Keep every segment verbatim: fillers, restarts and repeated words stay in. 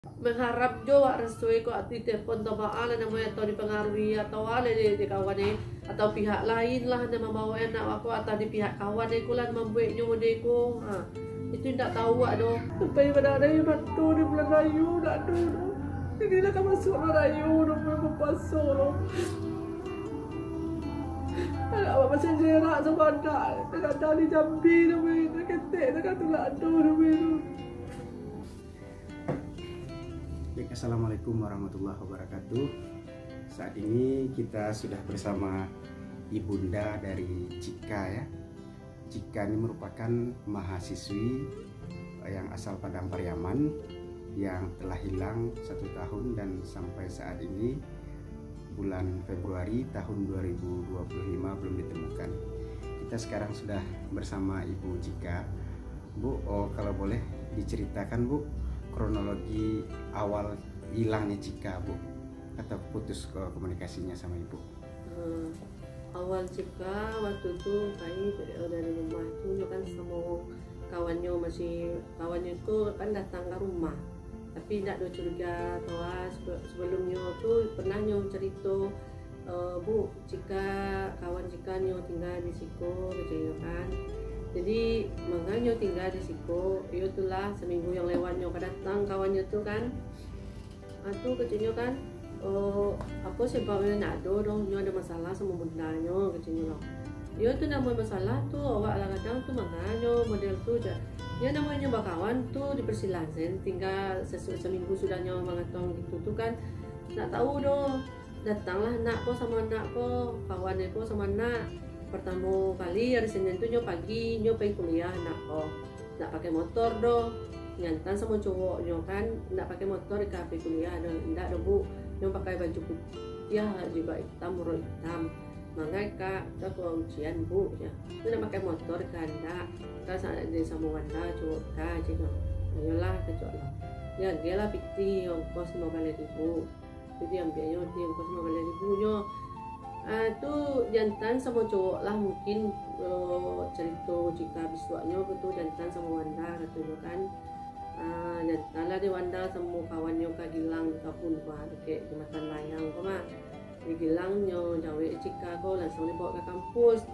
Mangharap jo wak rasoi ko ati telepon atau baa lah namonyo, atau dipangaruhi atau alah di, di kawan e, atau pihak lain lah nan mambaok anak wak ko, atau di pihak kawan e ko lah nan mambueknyo mode ko. Ha, itu indak tahu wak doh. Sampai ibadah dari bantu di bulan rayo dak ado doh. Inilah ka masuk bulan rayo doh, bulan bapuaso doh. Anak awak masih jerak sabandak, kadang di Jambi doh, weh, nak ketek, nak katulak doh, weh, doh. Baik, assalamualaikum warahmatullahi wabarakatuh. Saat ini kita sudah bersama ibunda dari Cika, ya. Cika ini merupakan mahasiswi yang asal Padang Pariaman yang telah hilang satu tahun dan sampai saat ini bulan Februari tahun dua ribu dua puluh lima belum ditemukan. Kita sekarang sudah bersama Ibu Cika. Bu, oh, kalau boleh diceritakan, Bu, kronologi awal hilangnya Cika, Bu, atau putus ko-, komunikasinya sama Ibu? Eh, awal Cika waktu tu pai dari rumah tu, nyo kan samo kawannyo masih, kawannyo tu kan datang ka rumah. Tapi indak ado curiga atau ah, sebe-, sebelumnyo tu pernah nyo carito, eh, "Bu, Cika, kawan Cika nyo tingga di siko," katonyo kan. Jadi, manga nyo tingga di siko, iyo tu lah, saminggu yang lewat nyo ka datang kawannyo tu kan. Ah, tu katonyo kan, "Oh, apo sebabnyo ndak ado doh, nyo ado masalah samo bundanyo," katonyo lah. "Iyo tu ndak ado masalah tu, awak lah kadang tu manga nyo model tu," jar. Iyo namonyo bakawan tu dipersilahan sen, tingga sesu-, saminggu sudah nyo mangatong gitu tu kan, ndak tahu doh. Datanglah anak ko samo anak ko, kawan ko samo anak. Pertamo kali ari Senin tu nyo pagi, nyo pai kuliah anak ko. Ndak pakai motor doh. Diantan samo cowoknyo kan, ndak pakai motor ka pai kuliah doh. Indak doh, Bu. Nyo pakai baju putiah, jilbab itam, rok itam. "Manga, Kak, ka ujian, Bu," jar. "Tu ndak pakai motor ka?" "Ndak. Ka sa-, di samo Wanda, cowok Kak," cek nyo. "Iyolah," kecek lah. Diagiahlah pitih ongkos limo baleh ribu. Jadi, ambiaknyo di ongkos limo baleh ribu nyo. Ah, tu diantan samo cowok lah, mungkin, eh, carito Cika bisuaknyo ko tu diantan samo Wanda, katonyo kan. Ah, diantanlah dek Wanda samo kawannyo ka Gilang di kabun, wah, dakek Jambatan Layang ko mah. Di Gilang nyo jawek Cika ko, lansuang dibaok ka kampus.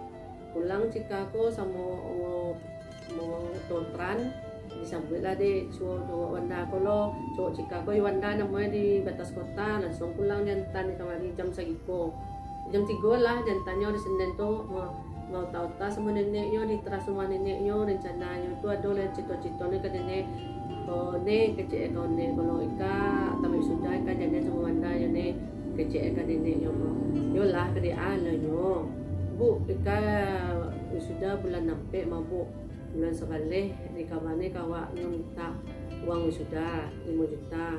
Pulang Cika ko samo, eh, Mo-, totran, disambuiklah dek cowok, cowok Wanda ko lo, cowok Cika ko, "Yo Wanda namonyo di Batas Kota," lansuang pulang diantan di kamari jam sagiko. Jam tigo lah diantannyo di Senen tu, ma-, mauta-uta samo neneknyo di teras rumah neneknyo, rencananyo tu ado lah cito-citonyo ka nenek, ko, "Nek," kecek ka Nek, "kalau Ika tamaik sudah, Ika jadian samo Wanda yo, Nek," kecek ka neneknyo ko. "Yo lah," ka dek anaknyo. "Bu, Ika sudah bulan ampek mabuk." Bulan sabaleh, di kabanyo ka awaknyo mintak uang wisuda limo juta.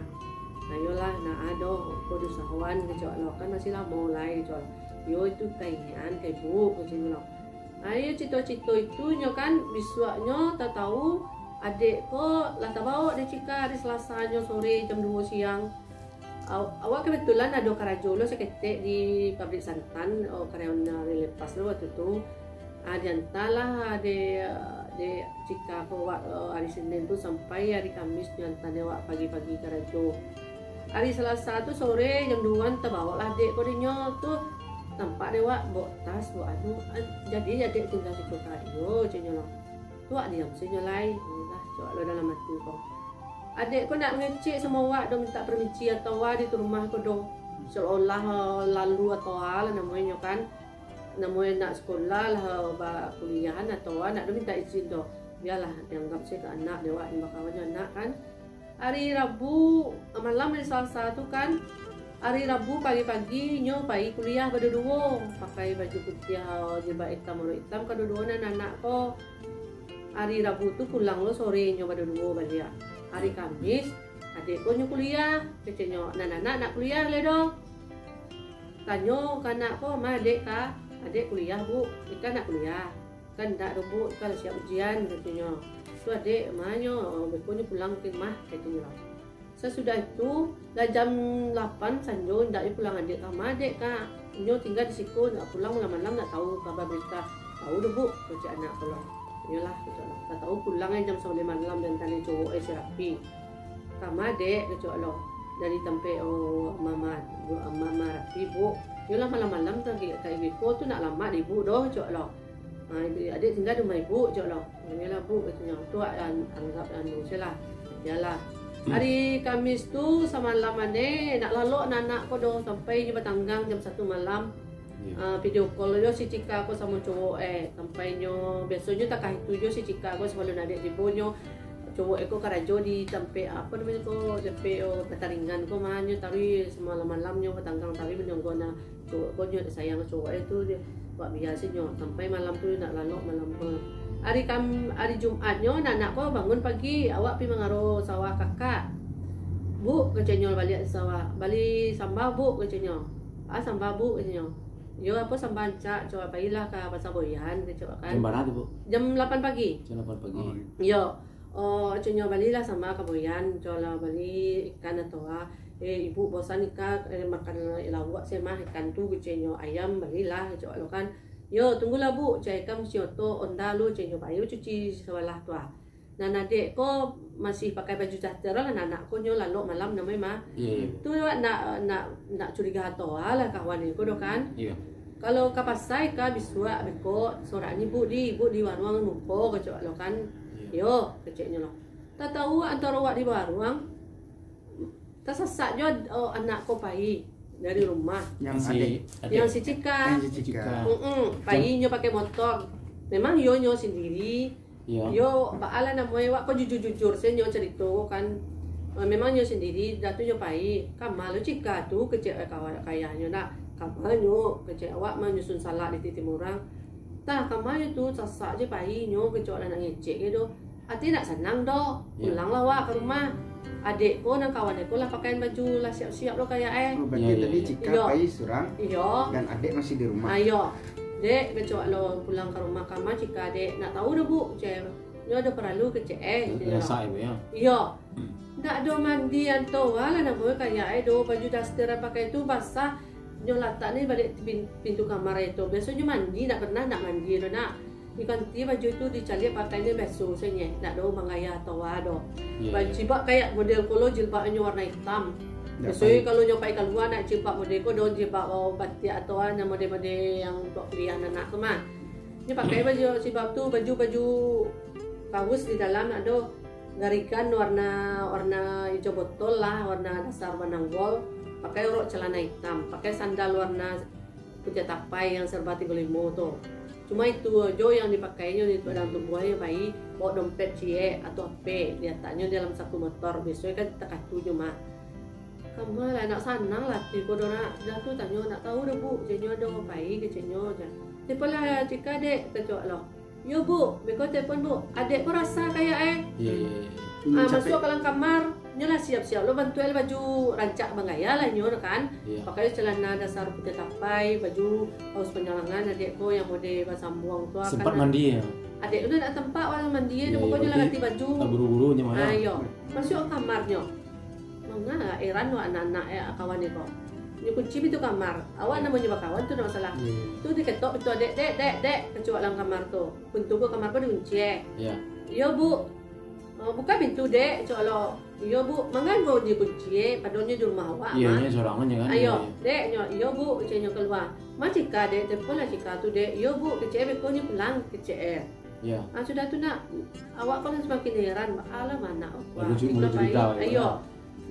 "Ayolah, nak ado, ko diusahoan," kecek lo, "kan masih lamo lai," kecek. "Yo, itu ka inian, ka ibu," kecek lo. Ayo, cito-cito itu nyo kan, bisuaknyo tatau adek ko lah tabaok dek Cika ari Selasanyo sore jam duo siang. Aw-, awak kebetulan ado karajo lo saketek di pabrik santan, oh, karyawan ari lepas lo waktu tu. Ah, diantalah dek, dek Cika ko wak, eh, ari Senen tu sampai ari Kamis dianta dek wak pagi-pagi karajo. Ari Salasa tu sore jam duoan tabaoklah dek ko dinyo tu, tampak dek wak baok tas, baok anu, ah, jadi adek tingga siko karajo, cek nyo lah. Tu wak diam sajo lai, iyolah, cek wak lo dalam ati ko. Adek ko nak mangecek samo wak do mintak permisi atau wak di tu rumah ko do. Seolah-olah, eh, lalu atau alah namonyo kan. Namonyo nak sekolah lah, eh, ba-, kuliahan atau wak nak do mintak izin do. Bialah, dianggap sajo anak dek wak, nan bakawan jo anak kan. Ari Rabu malam, ari Salasa tu kan, ari Rabu pagi-pagi nyo pai kuliah baduo-duo, pakai baju putiah, jilbab itam, rok itam, kaduo-duo nan anak ko. Ari Rabu tu pulang lo sore nyo baduo-duo baliak. Ari Kamis, adek ko nyo kuliah, kecek nyo, "Nan anak nak kuliah lai do?" Tanyo ka anak ko, "Ma adek ka?" "Adek kuliah, Bu." "Ika nak kuliah?" "Kan ndak do, Bu, Ika lah siap ujian," katonyo. "Tu adek, ma nyo, beko nyo pulang ka rumah," katonyo lah. Sasudah itu, lah jam lapan sanjo, indak nyo pulang adek ka ma adek ka. Nyo tingga di siko, nak pulang malam-malam, nak tahu kaba barita. "Tahu do, Bu," kecek anak ko lo. "Iyolah," kecek lo. Ka tahu pulang ai jam sabaleh malam, diantanyo cowok ai si Rapi. Kama, Dek, kecek lo. Dari tampek, oh, mama, mama rapi, Buk. Yolah malam-malam tu, ka ibu ko tu nak lamak di Buk doh, kecek lo. Ah, adek tingga di rumah ibu, kecek lo. Yolah, Buk, katonyo. Tu an-, anggap anu se lah. Yalah. Hari Kamis tu samalam ane, nak lalok anak ko doh, sampai nyo batanggang jam satu malam. Iyo. Ah, video call jo si Cika ko samo cowok, eh, sampai nyo, biasonyo takah itu jo si Cika ko sabalun adek tibo nyo, cowok eko karajo di tampek, apo namonyo ko, tampek, oh, Pataringan ko mah, nyo taruih samalam-malam nyo batanggang taruih manunggu anak cowok ko, nyo sayang cowok e tu, dia buek biaso nyo sampai malam tu nak lalok malam ko. Hari Kam-, hari Jumat nyo, anak ko bangun pagi, awak pi mangaro sawah kakak. "Buk," kecek nyo baliak di sawah, "bali samba, Buk," kecek nyo. "Ah, samba, Buk," kecek nyo. "Yo, apo samba rancak, coba pailah ka Pasar Boyan," kecek kan. Jam bara tu, Buk? Jam lapan pagi. Jam lapan pagi. Oh. Yo. Oh, kecek nyo, "Balilah samba ka Boyan, coba lah bali ikan atau ah. Eh, ibu bosan ikan, eh, makan lauak se mah ikan tu," kecek nyo. "Ayam balilah," kecek lo kan. "Yo, tunggulah, Buk, caikan si oto onda lu," kecek nyo. Pai cuci sabalah tu ah. Nan adek ko masih pakai baju daster lah, anak ko nyo lalok malam namonyo mah. Iyo, iyo. Tu awak nak, nak, nak curiga atau ah lah kawan ko doh kan. Iyo. "Kalau ka pasai ka bisuak beko, sorak ni Buk di, Buk di waruang muko," kecek lo kan. Iyo. "Yo," kecek nyo lo. Tatau antaro awak di waruang, tasasak jo, oh, anak ko pai dari rumah. Yang si adek. Yang si Cika. Yang si Cika. Mm-mm. Pai nyo pakai motor. Memang yo nyo sendiri. Iyo. Yo, baa lah namonyo awak ko jujur-jujur se nyo carito ko kan. Eh, memang nyo sendiri, dah tu nyo pai. "Kama lo Cika tu," kecek, eh, kawan kayanyo nak. "Kama nyo," kecek, "awak manyusun salak di titimurang." "Tah, kama nyo tu, sasak je pai nyo," kecek, "lah nak ngecek ke doh." Ati nak sanang doh, Iyo. "Pulanglah awak ka rumah. Adek ko nan kawan ko lah pakaian baju, lah siap-siap lo kayak eh." Oh, berarti Iyo, iyo, tadi iyo. Cika Iyo. Pai surang Iyo. Dan adek masih di rumah. Ayo. "Dek," kecek lo, "pulang ka rumah kama Cika, Dek." "Nak tahu doh, Buk," kecek. "Nyo ado paralu," kecek eh. Iyo. Rasak ibu ya. Iyo. Ndak ado mandi atau alah namonyo kayak eh doh, baju daster nan pakai tu basah. Nyo latak ni baliak pin-, pintu kamar e tu. Biasonyo mandi, ndak pernah ndak mandi tu nak. Diganti baju tu, dicaliak pakai ni biaso se nyo. Ndak ado manggaya atau a doh. Iyo, iyo. Jilbab kayak model ko lo, jilbabnyo warna itam. Ndak Biasonyo pai. Kalau nyo pai kalua nak jilbab model ko doh, jilbab bawah batiak atau a, nan model-model yang untuak kuliah anak tu mah. Nyo pakai baju jilbab tu, baju-baju kaus di dalam nak doh. Garikan warna, warna ijo botol lah, warna dasar warna gold, pakai rok calana itam, pakai sandal warna putiah tapai yang serba tigo limo tu. Cuma itu jo yang dipakainyo di padang tumbuahnyo, pai, bawa dompet ciek atau H P, dilataknyo dalam saku motor, biasonyo kan takatu nyo mah. Kama lah, nak sanang lah ati ko doh nak, dah tu tanyo, "Nak tahu doh, Bu," keceknyo, "ado pai," keceknyo, jan. "Telepon lah Cika, Dek," kecek lo. "Yo, Bu, beko telepon, Bu. Adek ko rasa kayak eh." Iyo, iyo, iyo. Ah, masuak ka dalam kamar, nyo lah siap-siap lo, bantuak baju rancak bagaya lah nyo kan. Iyo. Pakai calana dasar putiah tapai, baju kaus panjalangan adek ko yang model basambuang tu. Sempat kan mandi ya? Adek tu nak tampak wak mandi, iyo, pokoknyo lah ganti baju. Buru-buru nyo mah. Ah, iyo. Masuak ka kamar nyo. Manga heran wak anak-anak eh, kawan nyo ko. Nyo kunci pintu kamar. Awak namonyo bakawan tu ndak masalah. Iyo. Tu diketok pintu adek, "Dek, Dek, Dek," kecek dalam kamar tu. Pintu ko kamar ko dikunci eh. Iyo. "Iyo, Bu." "Oh, buka pintu, Dek," kecek lo. "Iyo, Bu." Manga nyo dikunci eh, padahal nyo di rumah awak mah. Iyo, nyo surang aja kan. Ayo, iyo, iyo. "Dek," nyo, "Iyo, Bu," keceknyo kalua. "Ma Cika, Dek, telepon lah Cika tu, Dek." "Iyo, Bu," kecek eh, "beko nyo pulang," kecek eh. Iyo. Ah, sudah tu nak, awak ko lah samakin heran, alah ma anak awak. Lalu cuma cerita, iyo. Ayo.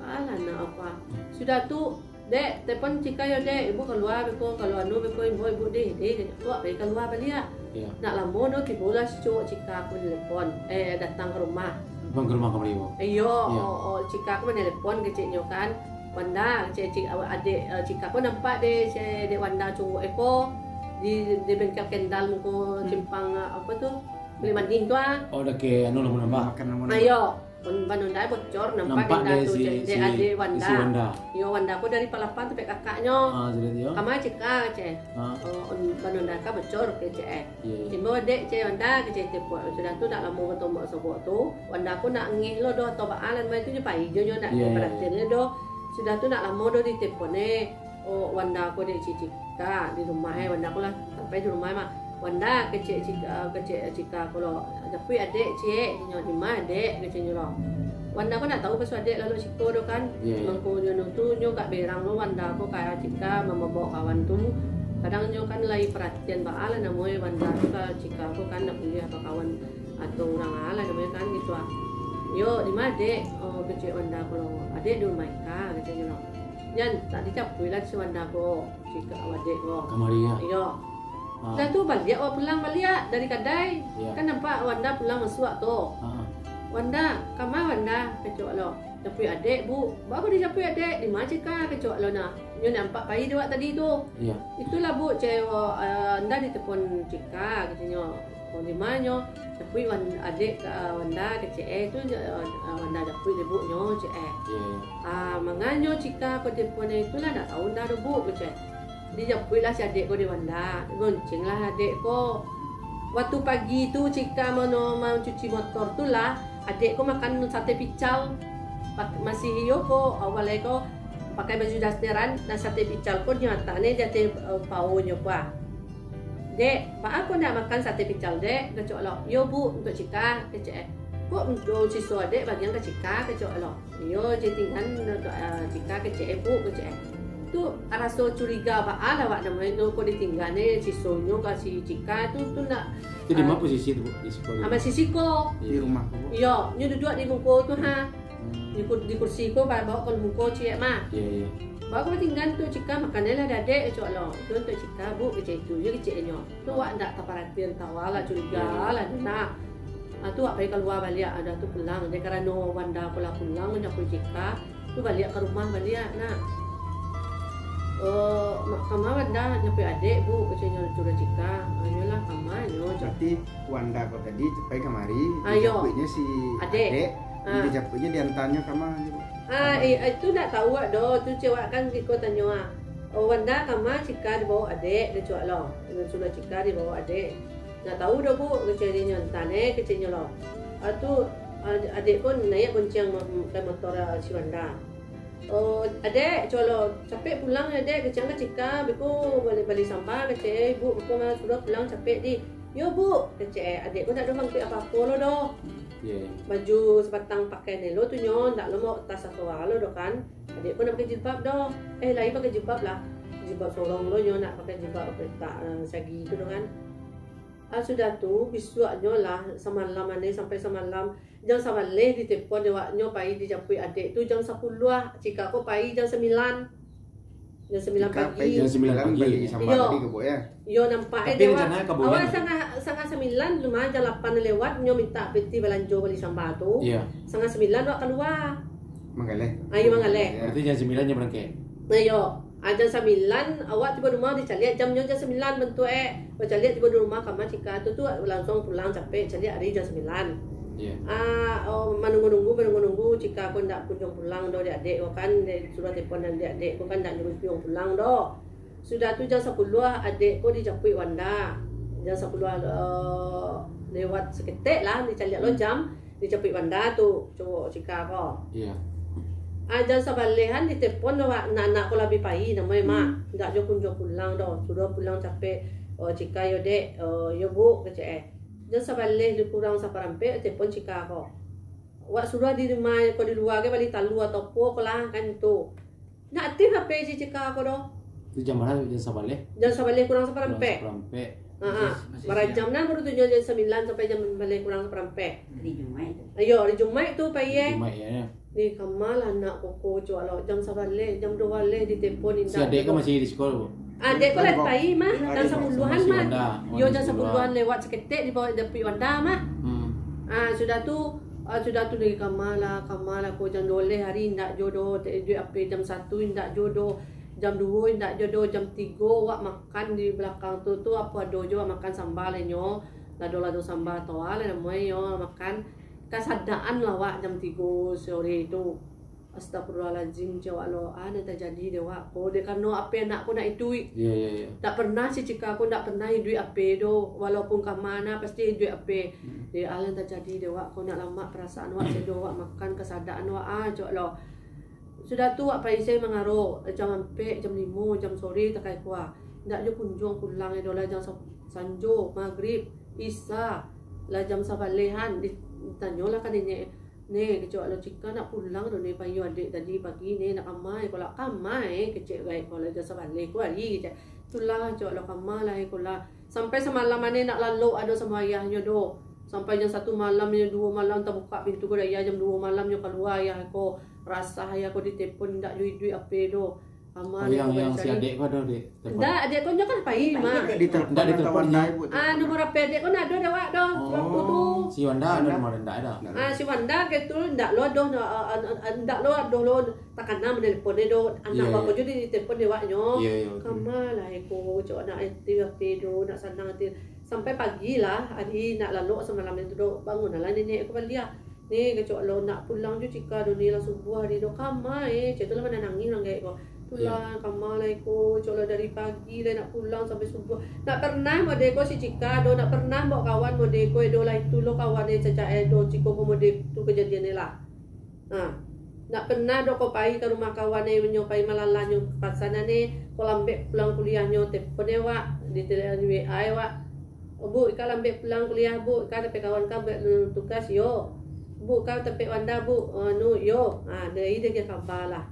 Alah anak awak. Sudah tu, "Dek, telepon Cika yo, Dek. Ibu kalua beko, kalua anu beko, imbau ibu deh, deh." Awak pai kalua baliak. Iyo. Ndak lamo doh, tibolah si cowok Cika ko manelepon, eh, datang ka rumah. Datang ka rumah kamari, Bu? Iyo, iyo. Oh, oh, Cika ko manelepon keceknyo kan. "Wanda," kecek, cek, awak adek, eh, Cika ko nampak dek, si dek Wanda cowok eko di, di bengkel kendal muko simpang, eh, apo tu? Kulik manih tu ah. Oh, dah ke anu lah, mau nambah. Makan lah, mau nambah. Ayo, pun ban onda bocor, nampak dek Wanda tu, si, dek, dek si, adek Wanda. Si Wanda. Iyo, Wanda ko dari Palapan tampek kakaknyo. Ah, jadi iyo. Kama Cika, kecek. Ah. Oh, ban onda ka bocor, kecek eh. Iyo, iyo. Tibo dek, kecek Wanda, kecek telepon. Sudah tu ndak lamo batombok sobok tu. Wanda ko ndak ngeh lo doh atau baa lah, main tu nyo pai jo nyo ndak perhatian nyo doh. Sudah tu ndak lamo doh ditelepon eh. Oh, Wanda ko dek Cika di rumah eh. Wanda ko lah sampai di rumah mah. "Wanda," kecek Cika, kecek Cika ko lo. "Japuik adek, Cek." Nyo, "Di ma, Dek?" keceknyo lo. Wanda ko ndak tahu pasuak adek lalok siko do kan. Iyo, iyo. Mangko nyo tu nyo gak berang lo Wanda ko ka Cika mambao kawan tu. Kadang nyo kan lai paratian baa lah namo e Wanda tu ka Cika ko kan, ndak buliah bakawan atau urang alah namo e kan gitu ah. Yo, di ma adek? Oh, kecek Wanda ko lo. Adek di rumah Ika, kecek nyo lo. Nyan, tadi capuik lah si Wanda ko. Cika awak dek ko. Kamari, ya? Iyo. Ha. Dah tu baliak awak pulang baliak dari kadai. Ya. Kan nampak Wanda pulang masuak tu. Ha, ha. "Wanda, kama Wanda?" kecek lo. "Japuik adek, Bu." "Baa ko dijapuik adek? Di ma Cika?" kecek lo nah. Nyo nampak pai dek awak tadi tu. Ya. "Itulah, Bu, cewek, eh, Wanda ditelepon Cika," katonyo. "Oh, di ma nyo?" "Japuik Wan-, adek ka Wanda," kecek e tu, eh, Wanda japuik dek Bu nyo, cek e. Ya, ya. "Ah, manganyo Cika ko telepon e itulah, ndak tahu Wanda do, Bu," kecek e. Dijapuik lah si adek ko dek Wanda, gonceng lah adek ko. Waktu pagi tu Cika mano mancuci motor tu lah, adek ko makan sate pical. Pak-, masih iyo ko, awal e ko pakai baju dasteran, dan sate pical ko dilatak e di ateh, eh, pao nyo ko ah. "Dek, baa ko ndak makan sate pical, Dek?" kecek lo. "Iyo, Bu, untuak Cika," kecek e. "Kok untuak siso adek bagian ka Cika?" kecek lo. "Iyo, je tinggan untuak, eh, Cika," kecek e, "Bu," kecek e. Tu raso curiga baa lah awak namo e tu, kok ditinggan e sisonyo ka si Cika tu, tu ndak. Itu di ma posisi tu, Bu? Di siko tu? Ah, masih siko. Di rumah tu, Bu? Iyo, nyo duduak di muko tu ha. Hmm. Di kur-, di kursi ko ba-, bao ka muko ciek mah. Iyo, iyo. "Baa ko tinggan tu Cika, makan e lah dek adek," kecek lo. "Itu untuak Cika, Bu," kecek itu je kecek nyo. Tu awak ndak taparatian, tahu lah, curiga lah, nak. Ah, tu awak pai kalua baliak, dah tu pulang. Dek karano Wanda ko lah pulang, nyo ka Cika. Tu baliak ka rumah baliak, nak. "Eh, ma-, kama Wanda japuik adek, Bu?" kecek nyo sudah Cika. "Ah, iyolah, kama nyo," cek. Berarti Wanda ko tadi pai kamari, ah, iyo, dijapuiknyo si adek. Adek. Ah. Dijapuiknyo diantanyo kama, Bu? Ah, eh, itu ndak tahu awak do. Tu cewek kan iko tanyo ah. "Oh, Wanda kama Cika dibao adek," kecek lo. Sudah Cika dibao adek. "Ndak tahu do, Bu," kecek nyo, "antan e," kecek nyo lo. Ah, tu, ah, adek ko naiak gonceng mo-, kai motor, ah, si Wanda. "Oh, adek," kecek lo, "capek pulang yo, Dek, kecek ka Cika, beko bali, bali samba," kecek e, "Ibu, beko mah sudah pulang capek di." "Iyo, Bu," kecek e, adek ko ndak ado mangkuik apo-apo lo do. Iyo, iyo. Baju sapatang pakai ne lo tu nyo, ndak lo mambao tas atau apo lo do kan. Adek ko ndak pakai jilbab do. Eh, lai pakai jilbab lah. Jilbab sorong lo nyo, ndak pakai jilbab petak, eh, sagi tu do kan. Ah, sudah tu, bisuaknyo lah, samalam ane sampai samalam, jam sabaleh ditelepon dek awaknyo pai dijapuik adek tu, jam sapuluah, Cika ko pai jam sambilan. Jam sambilan pagi. Jam sambilan pagi, bali samba tadi ka Bu, yo? Iyo, nampak e. Tapi rencana ka Bu, awak sangah, sangah sambilan, cuma jam lapan lewat, nyo mintak piti balanjo bali samba tu. Iyo. Sangah sambilan awak kalua. Manggaleh. Ah, iyo, manggaleh. Iyo. Berarti jam sambilan nyo barangkek? Nah, iyo. Ah, jam sambilan, awak tibo di rumah, dicaliak jamnyo jam sambilan bantuak e. Bacaliak tibo di rumah, kama Cika tu, tu langsuang pulang capek, caliak ari jam sambilan. Iyo. Ah, oh, manunggu-nunggu, manunggu-nunggu, Cika ko ndak kunjuang pulang do, dek adek ko kan, dek, sudah telepon dek adek ko kan, ndak kunjuang pulang do. Sudah tu jam sapuluah, adek ko dijapuik Wanda. Jam sapuluah, eh, lewat saketek lah, dicaliak lo jam. Dijapuik Wanda tu, cowok Cika ko. Iyo. Ah, jam sabalehan ditelepon do, Wak, anak-anak ko lah bi pai, namo e, Mak. Hmm. Ndak jo kunjuang pulang do. Sudah pulang capek, oh, Cika yo, Dek, oh, yo, Bu, kecek e. Jam sabaleh lebih kurang saparampek, telepon Cika ko. Wak sudah di rumah ko di lua ge bali talua atau apo ko lah, kan tu. Ndak aktif H P si Cika ko doh. Tu jam bara? Jam sabaleh? Jam sabaleh kurang saparampek. Kurang saparampek. Ha, ha. Masih, masih siang. Barajam nah baru tu, jam sambilan sampai jam sabaleh kurang saparampek. Hari Jumaik tu. Iyo, hari Jumaik tu pai e. Hari Jumaik, yo, yo. Ni kama lah anak koko, cowok lo. Jam sabaleh, jam duo baleh ditelepon indak. Si adek kan masih di sekolah, Bu? Adek ko lah pai mah, jam sapuluahan mah. Masih Wanda. Yo, jam sapuluahan lewat saketek dibaok, dijapuik Wanda mah. Hmm. Ah, sudah tu, ah, sudah tu dari kama lah, kama lah ko jam duo baleh hari indak jo doh, te-, duit H P jam satu indak jo doh, jam duo indak jo doh, jam tigo awak makan di balakang tu, tu apo ado jo awak makan samba lah nyo, lado-lado samba tu lah namo e nyo makan. Kasadaan lah awak jam tigo sore tu. Astagfirullahalazim, cewek lo, ah, nan tajadi dek awak ko, dek karano H P anak ko ndak iduik. Iyo, iyo, iyo. Ndak pernah si Cika ko, ndak pernah iduik H P doh, walaupun kama nah pasti iduik H P. Hmm. Dek, ah, nan tajadi dek awak ko, ndak lamak parasaan awak, sado awak makan, kasadaan awak, ah, cewek lo. Sudah tu awak pai se mangaro, jam ampek, jam limo, jam sore takai ko ah. Ndak jo kunjuang pulang e doh lah, jam sa-, sanjo, magrib, isya, lah jam sabalehan, di-, ditanyo lah ka niniak. "Neh," kecek lo, "Cika nak pulang do, Neh, payi adek tadi pagi, Neh, nak kama ko lah." "Kama?" kecek gaek ko lah, "Jan sabaleh ko ari," kecek. "Itulah," kecek lo, "kama lah ko lah." Sampai samalam Neh nak lalok ado samo ayahnyo do. Sampai jam satu malam, jam duo malam tabukak pintu ko dek ayah, jam duo malam nyo kalua ayah ko. Rasah ayah ko ditelepon, indak jo iduik ape do. Kama Oh, yang, ko yang si cari. Adek ko ado, Dek? Telepon. Ndak, adek ko nyo kan payi, mah. Ndak ditelepon. Ndak ditelepon, Wanda, Ibu. Ah, nomor ape adek ko ndak ado dek awak do, waktu tu. Oh, si Wanda ado nomor ndak ado? Ah, si Wanda ke tu ndak lo ado, ah, ah, ah, ndak lo ado lo takana menelepon do. Anak Iya, awak ko iya. jo ditelepon dek awak nyo. Iya, iya, betul. Kama lah ko, cok nak ati ape do, nak sanang ati. Sampai pagi lah, ari nak lalok samalam itu do, bangun lah nenek ko baliak. "Neh," kecek lo, "nak pulang jo Cika do, Neh, lah subuah ari do." "Kama?" kecek tu lah manangih lah gaek ko. "Itulah, Iya. kama lah ko," kecek lo, "dari pagi lah nak pulang sampai subuah. Nak pernah mode ko si Cika do, nak pernah bawa kawan mode ko do lah, itu lo kawan e cacak e do, Ciko ko mode tu kejadian e lah." Ha. Nak pernah do ko payi ka rumah kawan e, nyo payi malalanyo pasan e, ko lambek pulang kuliahnyo, telepon e wak, di tele-, di W A e wak. "Oh, Bu, Ika lambek pulang kuliah, Bu. Ika tapek kawan ka buek tugas?" "Iyo." "Bu, Ika tapek Wanda, Bu?" "Anu, iyo." Ha, dari dia kaba lah.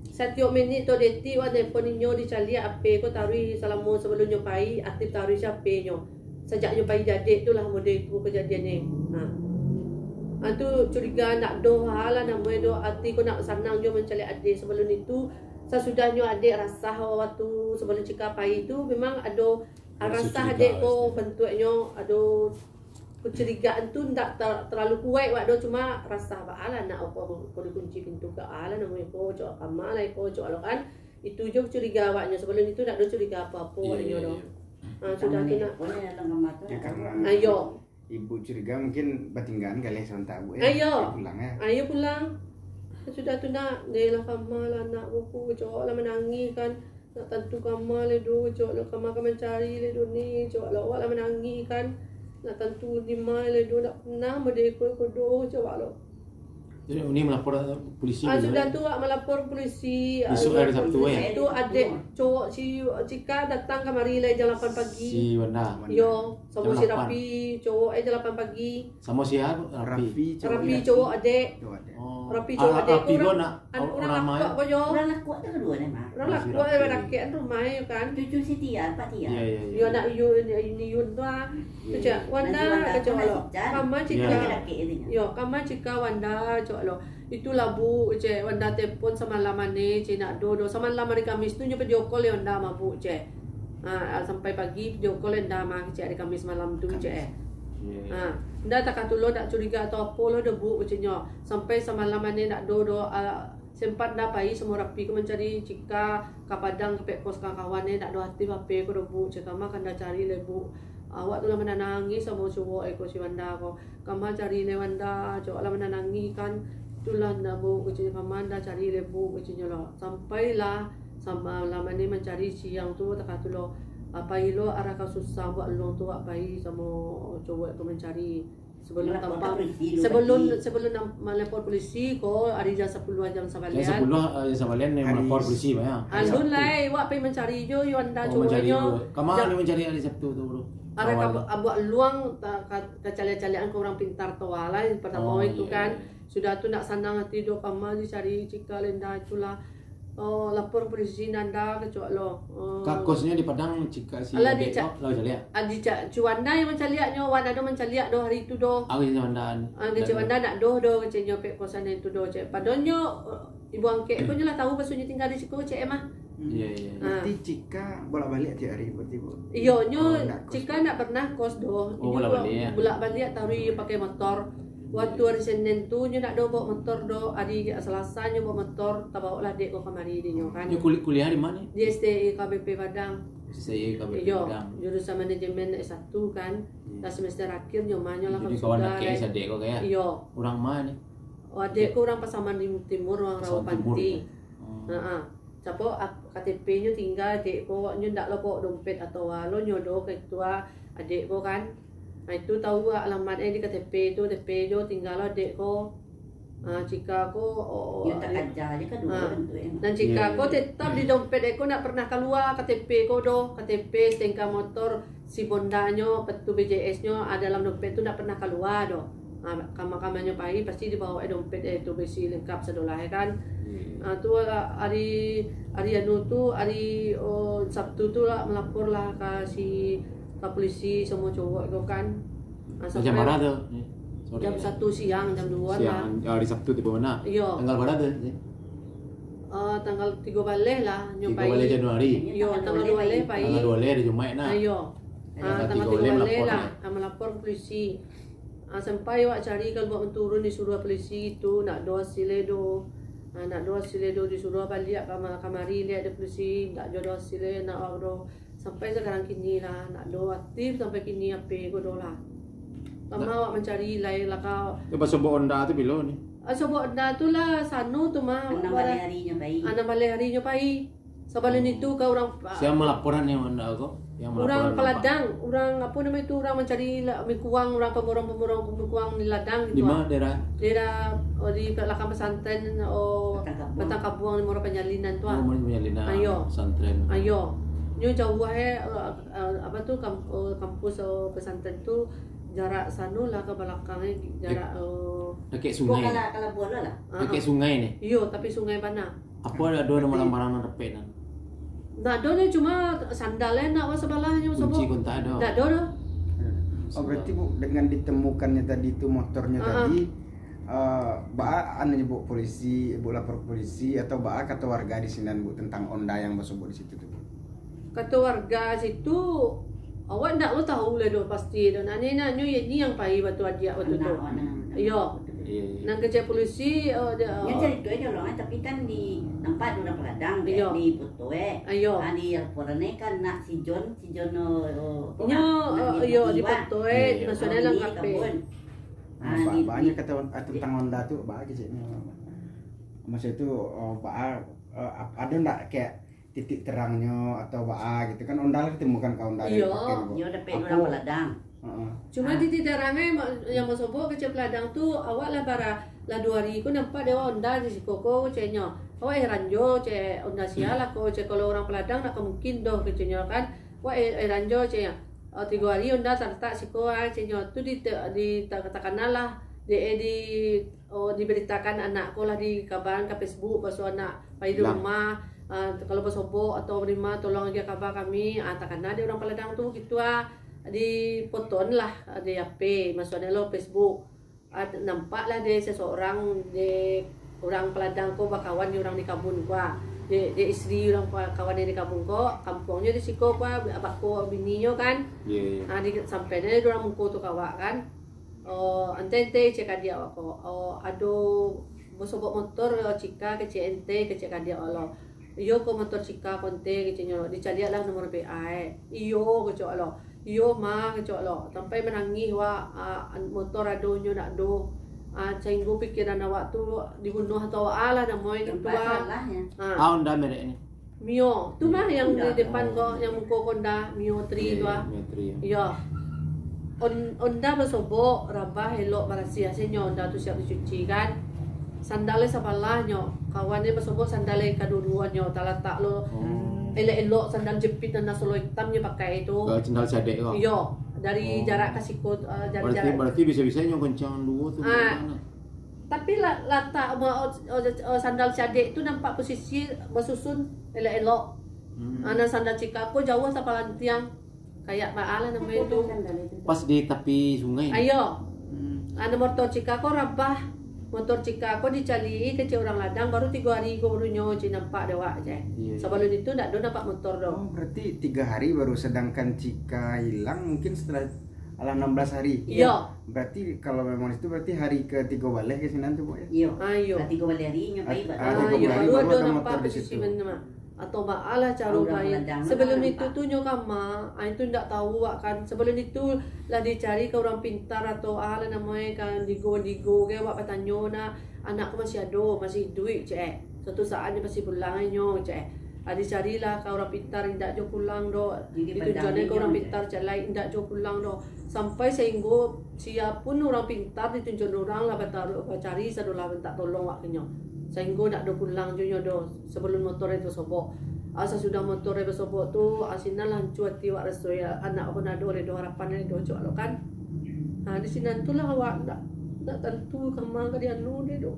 Satiok minit atau detik wak nelpon inyo, dicaliak ape ko taruih salamo sabalum nyo payi, aktif taruih si ape nyo. Sajak nyo payi jadek tu lah mode tu kejadian ni. Ha. Ha, tu curiga ndak doh ha lah namo e doh, ati ko nak sanang jo mancaliak adek sabalum itu. Sasudahnyo adek rasah waktu sabalum Cika payi tu memang ado Ada rasah curiga adek ko pasti. Bentuaknyo ado kecurigaan tu ndak ter-, terlalu kuaik wak doh, cuma rasah baa lah nak ko, ko dikunci pintu ka a lah namo e ko, cok kama lah ko, cok lo kan. Itu jo curiga awaknyo. Sabalum itu ndak ado curiga apo-apo Iya, awaknyo iya, doh. iya. Ha, sudah tu nak. Yang karena Ayo. Ibu curiga mungkin batinggaan galeh sabanta, Bu, ya. Ayo. Pulang, ya. Ayo pulang. Sudah tu nak, deh lah kama lah anak buku, cowok lah manangih kan. Nak tantu kama le do, cowok lah kama ka mancari le do ni, cowok lah awak lah manangih kan. Nak tantu di ma le do, nak pernah mode ko, ko do, cowok lo. Jadi, uni malapor polisi Ah, dulu, sudah ya? Tu, awak malapor polisi. Ah, Besok hari Sabtu, polisi ya? Tu adek cowok si Cika datang kamari lai jam lapan pagi. Si Wanda. Yo, samo Jam si lapan. Rapi, cowok, eh, jam lapan pagi. Samo si Rapi. Rapi, cowok Rapi, adek. Cowok adek. Cowok adek. Oh. Rapi, Ah, cowok adek Rapi tu ko orang, nak, an-, orang orang ramai. Lakuak ko yo. Orang Lakuak tu kedua ni, Mak. Orang Rapi, Lakuak Rapi. Lelaki anu rumah yo kan. Cucu si Tia, Pak Tia. Iya, iya, iya. Yo nak Yun, ini Yun tu ah. Iya, Kecek, iya. Wanda, Nanti Wanda kecek tu lo. Masih Jan. Kama Cika. Iya. Lelaki itu nya. Yo, kama Cika Wanda, cowok lo. Itulah, Bu, cek, Wanda telepon samalam ane, cek, nak do, do. Samalam hari Kamis tu nyo video call yo Wanda mah, Bu, cek. Ha, sampai pagi video call yo Wanda mah, cek, hari Kamis malam tu, cek, eh. Kamis. Iya, iya. Ha, Wanda takah tu lo, dak curiga atau apo lo do, Bu, ceknyo. Sampai samalam ane nak do, do, ah, sempat Wanda pai samo Rapi ko mancari Cika ka Padang, ka pek kos kawan-kawan e, dak do aktif H P ko do, Bu, cek, kama ka Wanda cari le, Bu. Awak tu lah manangih samo cowok e ko si Wanda ko. Kama cari le Wanda, cowok lah manangih kan. Itulah ndak, Bu, keceknyo, kama Wanda cari le, Bu, keceknyo lo. Sampailah samalam ane mancari siang tu, takah tu lo. Pai lo arah ka Susang, buek luang tu awak pai samo cowok tu mancari. Sebelum Malapor tampang, polisi dulu sebelum, tadi. Sebelum nam-, malapor polisi ko, ari jam sapuluah jam Jam sabalian. Sapuluah, eh, jam sabalian ni Hari malapor polisi, Pak, ya? Hari Alun Sabtu. Lai, wak pai mancari jo, yo Wanda Oh, cowok mancari nyo. Jo. Kama Jam ni mancari hari Sabtu tu, bro? Arah Awal. Ka, buek luang, ta-, ka, kacaliak-caliakan ka urang pintar tu lah, pertama Oh, itu iya, kan. Iya. Sudah tu nak sanang ati do, kama dicari Cika le Wanda itulah. Oh, lapor polisi Wanda kecek lo. Oh. Ka kosnyo di Padang, Cika si Alah, adek dicak-, ko, lah caliak. Ah, dicak, si Wanda yang mancaliaknyo, Wanda do mancaliak do hari tu do. Ah, kecek Wanda. Ah, kecek Wanda nak do do, keceknyo pek kosan itu do, cek. Padahal nyo, eh, ibu angkek ko nyo lah tahu, maksudnyo tinggal di siko, cek, eh, mah. Hmm. Iya, iya. Ah. Berarti Cika bolak-balik tiap hari berarti, Bu? Iyo, nyo Oh, ndak kos. Cika ndak pernah kos do. Oh, bolak-balik, ya? Bolak-balik taruih pakai motor. Waktu hari Senin tu, nyo ndak do bawa motor do. Hari Selasa nyo bawa motor, tabawa lah dek ko kamari dek nyo kan. Nyo kuli-, kuliah di ma? Di S T I K B P Padang. S T I K B P Iyo, Padang. Jurusan manajemen S satu kan. Hmm. Dah semester akhir nyo mah nyo lah Jadi kawan sudah, laki kan. Sadek ko kayak? Iyo. Urang ma ni? Oh, adek ko urang Pasaman Tim-, Timur, urang Pasaman Rawapanti. Timur, ya? Hmm. Ha, ha. Sapo ap-, K T P nyo tingga adek ko, nyo ndak lo bawa dompet atau alo nyo do ka itu ah, adek ko kan. Ha, itu tahu alamat e di K T P tu, K T P jo tingga lo adek ko. Ha, Cika ko, oh, oh, Yo, tak adek. Aja je kan dulu Ah. Bentuk e. Dan Cika Iya, ko iya. Tetap di dompet e ko ndak pernah kalua K T P ko do, K T P, S T N K motor, SIM Honda nyo, petu B J S nyo, ah, dalam dompet tu ndak pernah kalua do. Ah, kama-kamanyo pai, pasti dibawa eh dompet eh tu besi lengkap sadolah eh kan. Ah, tu lah hari, hari anu tu, hari, oh, Sabtu tu lah melapor lah ka si, ka polisi samo cowok tu kan. Ah, Jam sampai bara tu? Ni, sore. Jam satu siang, jam dua lah. Siang, hari Sabtu tibo bana. Iyo. Tanggal bara tu? Ah, tanggal tigo baleh lah, nyo Tigo pai. baleh Januari. Iyo, tanggal dua baleh pai. Tanggal dua baleh hari Jumaik nah. Iyo. Tanggal Ah, tanggal tigo baleh tigo baleh melapor lah, lah. Ah, melapor ke polisi. Ah, sampai awak cari kalau buat menturun disuruh polisi tu, nak do hasil do. Ah, nak do hasil do disuruh baliak kama-, kamari liak ada polisi, ndak jo do hasil nak awak do. Sampai sekarang kini lah, nak do aktif sampai kini H P ko do lah. Lama Nah. awak mencari lai lah kau. Ya, pas sobok Honda tu bilo ni? Ah, sobok Honda tu lah sano tu mah. Anam baleh hari nyo pai. Anam baleh hari nyo pai. Sabalun itu ka urang, Siapa melaporan ni Honda ko? Yang urang melaporan peladang, urang apa nama itu, urang mencari la-, mikuang, urang pemborong-pemborong mikuang di ladang Di gitu. mana ah. daerah? Daerah, oh, di belakang pesantren, oh, Batang Kabuang. Batang Kabuang di Muara Penyalinan tu Oh, ah. Muara Penyalinan, Ayo. pesantren. Ayo. Nyo jauh eh, eh, eh, apa tu kam-, eh, kampus, eh, pesantren tu jarak sano lah ke belakang eh, jarak eh, Dekat sungai. Kalau, kalau bola lah. Ah, Dekat ah. sungai ni. Iyo, tapi sungai bana. Apa ado, ado barang-barang nan rapek nan? Ndak ado nyo, cuma sandal eh nak sabalah nyo Kunci sobok. kontak ado. Ndak ado doh. Oh, berarti Bu, dengan ditemukannya tadi tu motornya Ah, ah. tadi, eh, baa anu Bu polisi, Bu lapor ke polisi atau baa kato warga di sinan Bu tentang Honda yang basobok di situ tu Bu? Kato warga situ, awak ndak lo tahu lah doh pasti doh. Nah, ni, nah, nyo, ni yang pai batu adiak batu Anak tu. awak nan Iyo. Iya, iya. Nan kecek polisi, oh, dia, Nyo oh. carito aja lah, tapi kan di nampak urang peladang, Iyo. di foto eh. Ayo. Ah, di laporan eh kan nak si John, si John, oh, oh, Nyo, nak oh, iyo, di di foto eh, Iya, iya. maksudnya Kalau lah ini kape. kabun. Ah, Ba-, di, banyak di kata, ah, tentang Honda tu, ba keceknya. Maksud tu, oh, ba, eh, ap-, ada ndak kayak titik terangnyo atau baa gitu kan, Honda lah ditemukan ka Honda Iyo. dipakai ko. Iyo, dapek Aku urang peladang. Heeh. Cuma Ah. titik terang eh, mak-, yang basobok kecek peladang tu, awak lah bara, lah duo hari ko nampak dek awak Honda di siko ko, keceknyo. Awak heran jo, cek Honda sia lah ko, cek kalau urang peladang nak ka mungkin doh, keceknyo kan. Awak he-, heran jo, ceknyo. Oh, tigo hari Honda talatak siko ah, keceknyo. Tu di te-, di ta-, takana lah, dek eh di Oh, diberitakan anak ko lah dikabaran ka Facebook, baso anak pai di Lah. rumah, ah, kalau basobok atau di ma, tolong agiah kaba kami, ah, takana dek urang peladang tu, gitu ah, dipoton lah, ah, di H P, maksudnya lo Facebook. Ah, nampak lah dek seseorang, dek urang peladang ko bakawan di urang di kabun ko ah. Dek, dek isteri urang pa-, kawan yang di kabun ko, kampuangnyo di siko ko ah, bako bininyo kan. Iya, iya. Ah, di, sampai dek urang muko tu ka awak kan. Oh, ente, ente, cek adiak awak ko. Oh, ado basobok motor, oh, Cika, kecek ente, kecek adiak awak lo. Iyo ko motor Cika ko ente, keceknyo. Dicaliak lah nomor H P e. Iyo, kecek awak lo. Iyo, ma, kecek awak lo. Sampai manangih wak, ah, motor adonyo ndak do. Ah, sahinggo pikiran awak tu dibunuah atau awak lah namo e gitu Tempat ah. salah, ya. Ah. Ah, Honda merek ni. Mio, tu mah yang di Honda. depan ko, yang muko Honda, Mio three Iya, tu iya, ah. Mio three, ya. Iyo. On-, Honda basobok, rabah, elok, barasiah, asinyo Honda tu siap dicuci kan. Sandal e sabalah nyo, kawan e basobok sandal e kaduo-duonyo, talatak lo Oh. elok-elok, sandal jepit nan solo itam nyo pakai tu. Ke sandal cadek ko? Iyo, dari Oh. jarak ka siko, eh, dari Berarti, jarak berarti bisa-bisa nyo kencang duo tu Ah. di mana? Tapi la-, latak ma-, o-, o-, o-, sandal cadek tu nampak posisi basusun elok-elok. Hmm. Ah, nan sandal Cika ko jauah sapalantiang. Kayak baa lah namo e tu. Pas di tapi sungai. Ayo. Hmm. Anu motor Cika ko rabah. Motor Cika ko dicaliak kecek urang ladang baru tigo hari ko baru nyo cek nampak dek awak cek. Iya, iya. Sabalun itu ndak do nampak motor do. Oh, berarti tiga hari baru, sedangkan Cika hilang mungkin setelah Alah, enam belas hari. Iyo. Berarti kalau memang itu berarti hari ketiga baleh ke sinan tu, Bu, ya? Iyo. Ah, iyo. Lah tiga baleh hari nyo pai Ah, baru. ah, Ah, tiga iyo, baleh hari baru baru ada ada nampak motor di posisi situ. Mano mah. Atau baalah caro Urang main. peladang Sebelum lah itu nampak. tu nyo kama, ah, itu ndak tahu awak kan. Sebelum itu lah dicari ka urang pintar atau alah namo e kan digo-digo ke awak batanyo nak, anak ko masih ado, masih iduik, cek. Suatu saat nyo pasti pulang nyo, cek. Ah, dicarilah ka urang pintar, indak jo pulang doh. Jadi Ditunjuakan pandang ka urang nyo, pintar, cek lai, indak jo pulang doh. Sampai sahinggo sia pun urang pintar ditunjuakan urang lah bataruah, bacari sadolah mintak tolong wak ka nyo. Sahinggo ndak do pulang jo nyo doh, sabalun motor e basobok. Ah, sasudah motor e basobok tu, ah, sinan lah hancua ati wak raso e, anak pun ado lai doh, harapan lai doh, cek lo kan. Ah, di sinan tu lah awak ndak Ndak tantu kama ka dianu deh tu.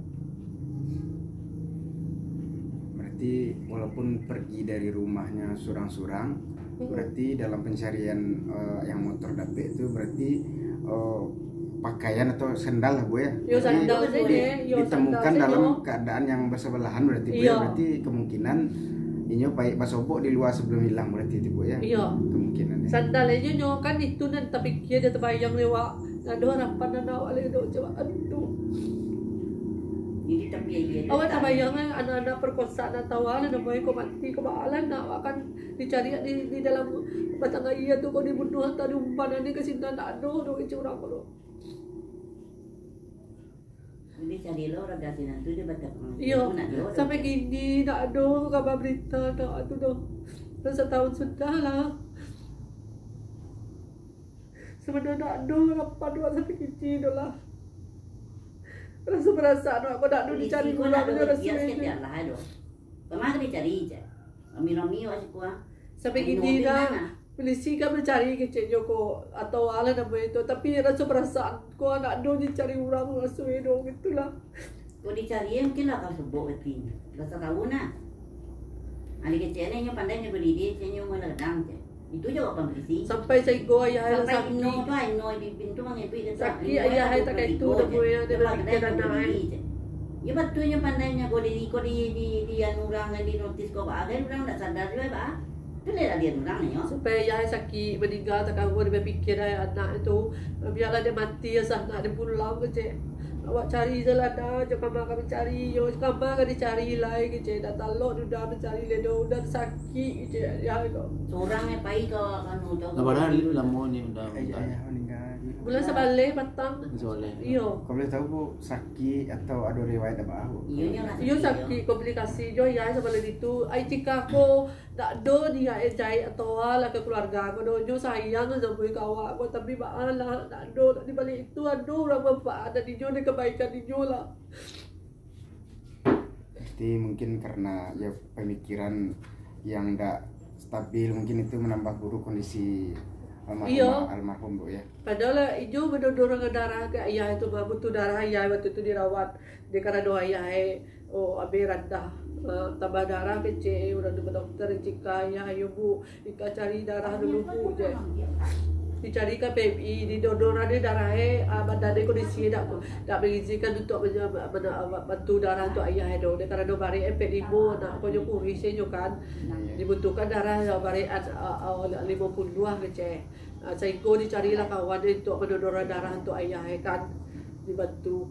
Berarti walaupun pergi dari rumahnya surang-surang, Mm-mm. Berarti dalam pencarian eh, yang motor dapek tu berarti eh, pakaian atau sandal lah, Bu, ya. Yo, Jadi, sandal di- saja, yo, ditemukan sandal dalam saja. Keadaan yang bersebelah, berarti, Bu, ya. Iya. Berarti kemungkinan inyo paik basobok di lua sebelum ilang, berarti itu, Bu, ya. Iya. Kemungkinan, ya. Sandal aja nyo kan itu nan tapikia, dia tabayang lewat. Ndak ado harapan anak awak lai dok, cobaan tu. Jadi tapi aja Awak tabayang kan anak-anak perkosaan atau anak namonyo ko mati, ko baalah anak awak kan dicari di, di dalam batang aia tu, ko dibunuah atau diumpan, ane ka sinan ndak ado doh kecek urang ko doh. Jadi cari lo orang dah sinan tu dia baca pengajian Iyo, tu nak jual. sampai kini ndak ado kabar berita ndak tu doh. Dah satahun sudah lah. Sebenarnya ndak ado harapan awak sampai kini doh lah. Raso perasaan awak ko ndak ado dicari Polisi ko urang nak tu ada raso dia itu. Setiap lah ado. Kemana dicari je? Rami-rami awak siko ah. Sampai Rami kini di dah. mana? Polisi kan mencari keceknyo ko atau alah namonyo tu, tapi raso perasaan ko ndak ado dicari urang raso itu gitulah. Kok dicari mungkin lah kalau sebok berarti. Rasa tahu nah. Ada kecek ni nyo pandai nyo berdiri, nyo meledang je. Itu jawapan polisi. Sampai saigo ayah Sampai sakit. Ino tu, Ino di pintu mangipi dia. Sakit ayah ai tak kaitu dah buya dia berpikir anak ai. Ya betul nyo pandai nyo kau di kau di di di anu urang di notis kau ba kan urang tak sadar juga ba. Tu lah dia urang nyo. Sampai ayah ai sakit meninggal tak kanggo dia berpikir ai anak itu. Biarlah dia mati asal anak dia pulang kecek. Awak cari je lah dah, jo kama kami cari, jo kama ka dicari lai kecek. Dah talok duda mencari ledo, udah sakit kecek ayah itu. Seorang yang pai ke anu tu. Lah padahal lamo ni udah Ayah, ayah meninggal. Bulan sabaleh patang. Sabaleh. Iyo. Kalau boleh tahu, Bu, sakit atau ada riwayat apa, Bu? Iyo nyo lah. Iyo sakit komplikasi jo ayah sabaleh itu. Ai cika ko ndak ado niat jahek atau lah ke keluarga ko doh. Nyo sayang samo ka awak ko, tapi baalah ndak ado, di balik itu ado urang manfaat dari nyo, dari kebaikan inyo lah. Berarti mungkin karena ya pemikiran yang ndak stabil, mungkin itu menambah buruk kondisi almarhum, Iyo. Almarhum, Bu, ya. Padahal inyo mendonor darah ke ayah itu mah, butuh darah ayah waktu itu dirawat. Dia karano ayah eh, oh, abih randah. Ah, tambah darah kecek, urang tu dokter cika ayah, ayo Bu, ika cari darah dulu Bu je. Dicari ka P M I, didonor ado darah eh, ah, badan dia kondisi dak dak mengizinkan untuk menye- mena- bantu darah untuk ayah eh doh. Dia karano barek eh, P limo nak ko nyo kurih se nyo kan. Dibutuhkan darah yang barek ah, ah, ah, limo puluah kecek. Ah, saigo dicarilah kawan dia untuk pendonor darah untuk ayah eh kan, dibantu.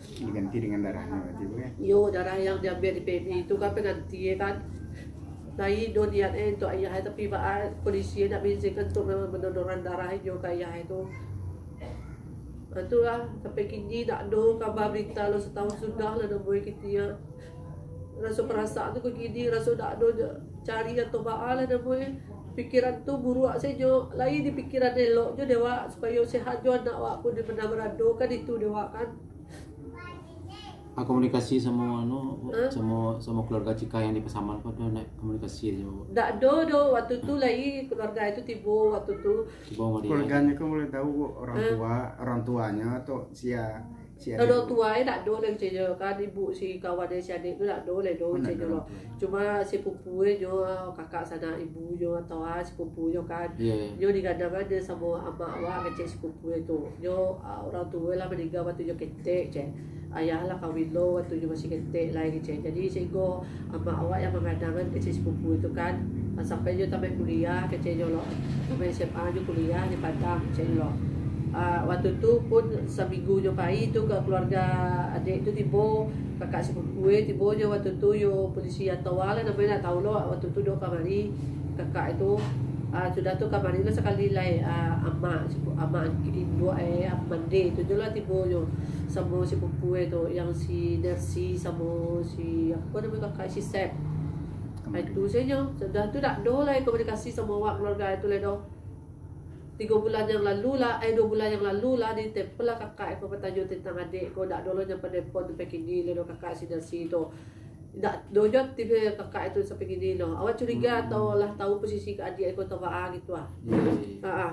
Diganti dengan darahnya berarti, Bu, ya. Yo, darah yang diambil di P M I itu kan pengganti eh kan. Lai do niat eh untuk ayah eh, tapi baa kondisi eh tak mengizinkan untuk pendonor darah inyo ke ayah eh tu. Ah, itulah sampai kini dak ado kabar berita lo, setahun sudah lah nunggu eh kiti ah. Raso perasaan tu kok kini, raso dak ado je cari atau baa lah namo eh. Pikiran tu buruak sajo, lai di pikiran elok jo dek awak, supayo sehat jo anak awak pun di mana berado kan itu dek awak kan. Ah, komunikasi samo anu, Hah? samo samo keluarga Cika yang di Pasaman ko ado nak komunikasi jo. Dak ado doh, waktu tu lai keluarga itu tibo waktu tu. Cuba mari. Keluarganya kan boleh tahu, Bu, orang Eh. tua, orang tuanya atau sia sia Orang tua eh dak ado lah kecek nyo kan, ibu si kawan eh si adik tu dak ado lah doh Oh, ndak kecek ada nyo lo. orang tua. Cuma si pupu eh nyo, kakak sanak ibu nyo atau ah, si pupu nyo kan. Iya, iya. Nyo digadang ado samo amak awak kecek si pupu eh tu. Nyo ah, orang tua lah meninggal waktu nyo ketek cek. Ayah lah kawin lo waktu nyo masih ketek lah kecek. Jadi sehinggo amak awak yang manggadangan kecek si pupu itu kan. Ah, sampai nyo tamat kuliah kecek nyo lo. Tamat S M A nyo kuliah di Padang kecek nyo lo. Ah, waktu tu pun saminggu nyo pai tu ke keluarga adik tu tibo, kakak si pupu eh tibo nyo waktu tu yo polisi atau lah namonyo ndak tahu lo waktu tu dok kamari kakak itu. Ah, sudah tu kamari lo sakali lai ah, amak si pu- amak induak eh mande tu nyo lah tibo nyo samo si pupu eh tu yang si Dersi samo si apo namo kakak si Sep. Ah, itu sajo. Sudah tu dak ado lai komunikasi samo awak keluarga itu lai doh. Tigo bulan yang lalu lah, eh duo bulan yang lalu lah ditelepon lah kakak ko batanyo tentang adik ko, dak ado lo nyo pandepon sampai kini lai doh kakak si Dersi tu. Dak ado jo aktif kakak itu sampai kini lo. Awak curiga atau lah tahu posisi adik ko atau baa gitu ah. Iya, iya. Ha ah.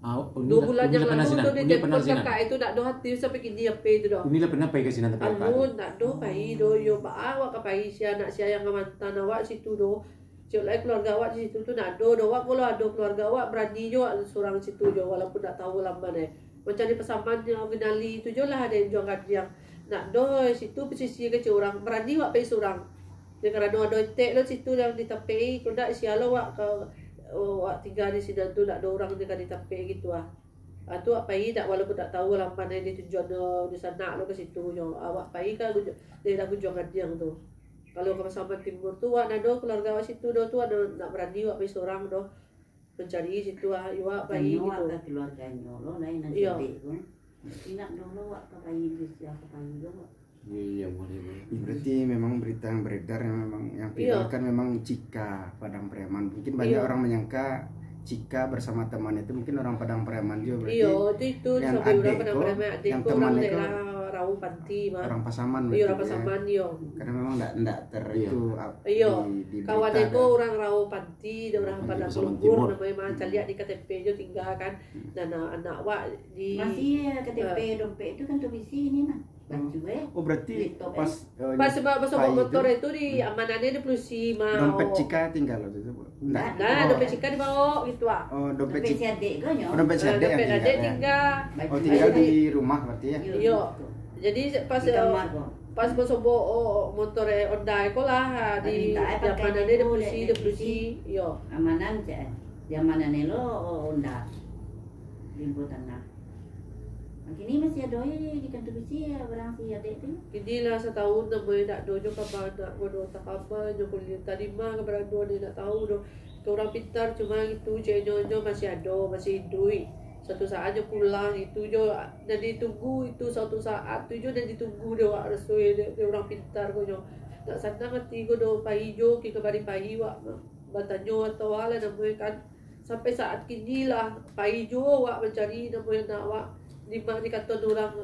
Ah, Uni lah, Uni lah pernah sinan. Uni lah pernah sinan. Kakak itu ndak do hati sampai kini apo itu doh. Uni lah pernah pai ka sinan tapi kakak tu. Anu, ndak do pai do, yo baa awak ka pai sia anak sia yang mantan awak situ do. Cek lai keluarga awak di situ tu ndak do do. Awak kalau ado keluarga awak, barani jo awak surang situ jo, walaupun ndak tahu alamat eh. Mancari pasaman yang kenali tu jo lah, ado yang juang gadiang. Ndak do, situ pesisir kecil urang, barani awak pai surang. Dek karano ado etek lo situ yang ditapei, kok ndak sia lo awak ka, awak tingga di sinan tu, ndak ado urang nan ka ditapei gitu ah. Ah, tu awak pai dak, walaupun dak tahu alamat nan ditujuan do, di sanak lo ka situ nyo. Awak pai ka Gujo-, daerah Gujuang Gadiang tu. Kalau ka Pasaman Timur tu, awak nado keluarga awak situ do, tu awak ndak barani awak pai surang do. Mancari situ ah, awak pai gitu. Tanyo awak ka keluarganyo lo, lain nan sadek tu. Iyo. Indak dulu awak ka pai, bisa ka pai lo. Iya, iya, boleh, boleh. Berarti memang berita yang beredar yang memang yang viral kan memang Cika Padang Preman. Mungkin banyak orang menyangka Cika bersama teman itu mungkin orang Padang Preman juga berarti. Iyo, itu, itu yang sampai orang Padang Preman, yang teman itu daerah Rawo Panti mah. Orang Pasaman. Iyo, orang Pasaman, iyo. Karena memang ndak, ndak ter itu ap-, iyo. Di, di kawan berita ko dah. Orang Rawo Panti, daerah Padang Luhur, namonyo mah, caliak di K T P jo tingga kan. Hmm. Dan, ah, anak wak di, masih ya, K T P, dompet itu kan terisi ini mah. Baju, eh. Oh, berarti laptop, eh. Pas, eh, pas ba-, basobok motor itu di amanannyo di polisi mah. Dompet Cika tingga lo tu, Bu? Ndak. Nah, dompet Cika dibawa gitu ah. Oh, dompet Cika. Dompet si adek ko nyo. Oh, dompet si adek yang tingga. Dompet adek tingga. Oh, tinggal di rumah berarti ya? Iyo. Jadi pas, eh, pas basobok, oh, motor, eh, Honda ko lah, ah, di amanannyo di polisi, di polisi. Iyo. Amanan cek, eh. Di amanan lo, oh, Honda. Limbo tanah. Kini masih ado, eh, di kantor bisi, ya, barang si adek tu. Kini lah satahun namonyo dak ado jo kaba anak ko do, takama nyo kuliah, tarima ka barado, dak tahu do. Ka urang pintar cuma itu, cek nyo, nyo masih ado, masih iduik. Suatu saat nyo pulang, itu jo nan ditunggu, itu suatu saat tu jo nan ditunggu dek awak raso dek, dek urang pintar ko nyo. Nak sanang ati ko do, pai jo, ki kabari pai wak batanyo atau alah namonyo kan. Sampai saat kini lah, pai juo awak mancari namonyo anak awak, di ma dikaton urang,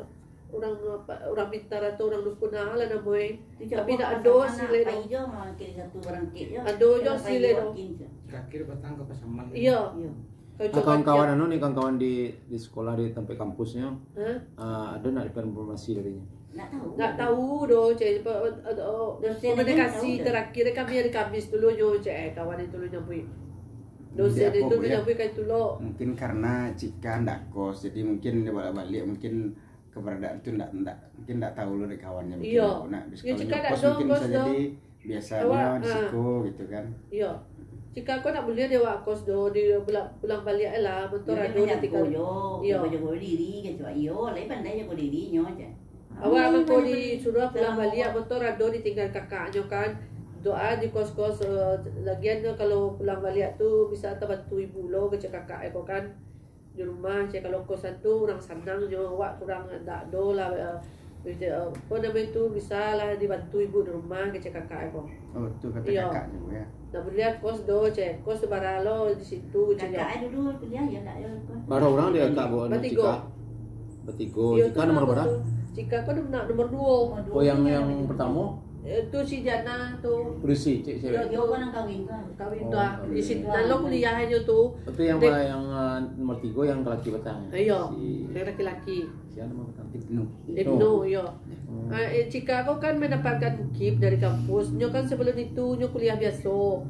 urang apa, urang pintar atau urang dukun lah namonyo. Tapi dak ado hasilnyo. Pai juo mah kiri satu barangkek juo. Ado juo hasilnyo. Terakhir patang ka Pasaman. Iyo. Iyo. Ah, kawan-kawan anu ni, kawan-kawan di, di sekolah, di tampek kampusnyo. Hah? Ah, ado nak dapat informasi darinyo? Ndak tahu. Ndak tahu doh, cek. Dosen aja ndak tahu doh. Komunikasi terakhir kami hari Kamis tu lo nyo, cek, eh, kawan itu lo nyabuik. Dosen itu lo nyabuik ka itu lo. Mungkin karena Cika ndak kos, jadi mungkin dia baliak-baliak, mungkin keberadaan tu ndak, ndak, mungkin ndak tahu lo dari kawannya mungkin. Iyo. Nak, kalau Cika ndak kos mungkin bisa jadi biasanya awak, di siko gitu kan. Iyo. Cika ko ndak buliah di awak kos doh, di pulang, pulang baliak lah, motor ado ditinggal. Iyo. Jago diri, kecuali iyo, lai pandai jago dirinyo, cek. Awak mangko disuruah pulang baliak, motor ado ditinggal kakaknyo kan. Doa di kos-kos, eh, lagian kalau pulang baliak tu bisa tabantu ibu lo, kecek kakak ko kan. Di rumah, cek, kalau kosan tu urang sanang nyo, awak kurang, ndak ado lah, eh, eh, apo namo itu, bisa lah dibantu ibu di rumah, kecek kakak ko. Oh, tu kato kakak tu, ya. Ndak buliah kos doh, cek. Kos tu bara lo di situ, cek. Kakak dulu kuliah, ya, ndak, ya, kos. Bara urang di kakak, Bu, anu, Cika? Batigo. Batigo. Iyo, Cika tu nomor bara? Cika ko nom-, nomor duo. Oh, yang, yang pertamo? Eh, tu si Jana tu. Polisi, cek cewek. Iyo, iyo, ko nan kawin tu. Kawin tu, ah. Oh, kawin. Di situ, lalu kuliahnyo tu. Itu yang, yang, ah, nomor tigo yang laki batang. Iyo, si laki-laki. Siapa nama batang? Ibnu. Ibnu, iyo. Hmm. Ah, eh, Cika ko kan mendapatkan kip dari kampus. Nyo kan sebelum itu, nyo kuliah biaso.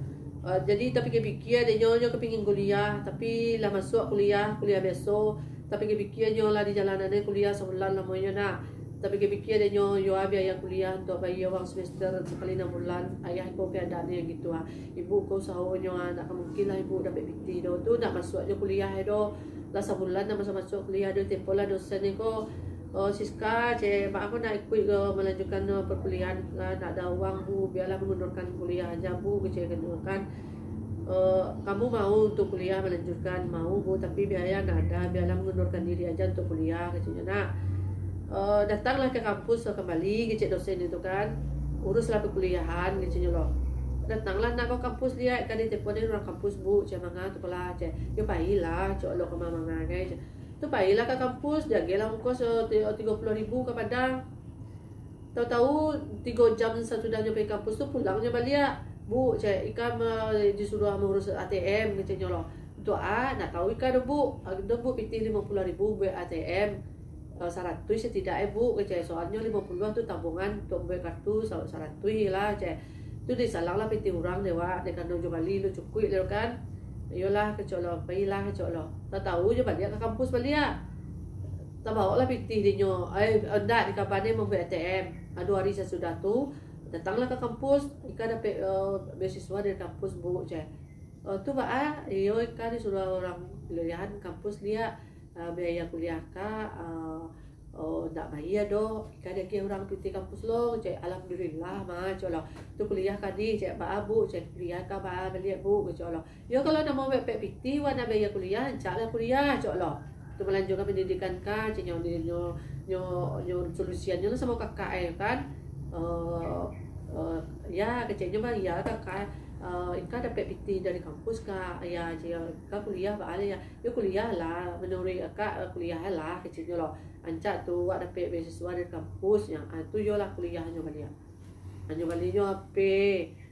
Ah, jadi, tapikia-pikia dek nyo, nyo kepingin kuliah, tapi lah masuak kuliah, kuliah biaso. Tapikia-pikia nyo lah di jalanan kuliah sabulan lamonyo nak. Tapikia-pikia dek nyo, yo, ah, biaya kuliah untuak bayia uang semester sakali anam bulan, ayah iko keadaannyo gitu, ah. Ibu ko usahonyo, ah, ndak ka mungkin lah ibu dapek pitih doh. Tu ndak masuak nyo kuliah doh. Lah sabulan ndak masuak-masuak kuliah doh, telepon lah dosen ko, "Oh, Siska," cek, "mak ko nak ikuik ko melanjutkan, eh, perkuliahan, lah ndak ada uang, Bu, biarlah mengundurkan kuliah aja, Bu," kecek kan. Eh, "Kamu mau untuk kuliah melanjutkan?" "Mau, Bu, tapi biaya ndak ada, biarlah mengundurkan diri aja untuk kuliah," keceknyo nak. Eh, "Datanglah ke kampus kembali," kecek dosen itu kan. "Uruslah perkuliahan," keceknyo lo. "Datanglah nak ke kampus, liek kan di telepon urang kampus, Bu," cek manga tu pala, cek. "Yo pailah," cek lo ka manga kan, cek. Tu pailah ka kampus, diagiahlah ongkos, eh, ti-, tigo puluah ribu ka Padang. Tahu-tahu, tigo jam sasudahnyo pai kampus tu, pulangnyo baliak. "Bu," cek, "ikam, eh, disuruah mangurus A T M," keceknyo lo. Tu a, nak tahu ika do, Bu? Ado, Bu, pitih limo puluah ribu buek A T M, eh, saratuih satidak e, Bu, kecek. Soalnyo limo puluah tu tabungan untuak buek kartu, sa-, saratuih lah, kecek. Tu disalang lah pitih urang dek wak, dek karano jo bali lo cukuik lo kan. Iyolah, kecek lo, pailah, kecek lo. Tak tahu jo baliak ka kampus baliak. Tabawok lah pitih dinyo, eh, ndak, dikabane mambuek A T M. Ah, duo hari sasudah tu, datanglah ka kampus, ika dapek, eh, beasiswa dari kampus, Bu, kecek. Oh, tu baa, iyo, ika disuruah urang kuliahan kampus liak, ah, biaya kuliah ka, ah, oh, ndak bayia doh, ika diagiah urang pitih kampus lo, kecek. Alhamdulillah, ma, kecek lo. Tu kuliah ka di, kecek, baa, Bu, kecek, kuliah ka baa baliak, Bu, kecek lo. Yo, kalau nak mambuek pitih, wak nak biaya kuliah, rancak lah kuliah, kecek lo. Tu malanjuikan pandidikan ka, kecek nyo, nyo, nyo, nyo solusiannyo lah samo kakak e kan. Eh, eh, ya, kecek nyo baa, ya, kakak, eh, ika dapek pitih dari kampus ka, ya, kecek, ika kuliah baa ya. Yo kuliah lah, manuruik kakak, eh, kuliah lah, kecek nyo lo. Rancak tu, wak dapek beasiswa dari kampus, ya. Ah, tu yo lah kuliahnyo baliak. Hanyo balinyo H P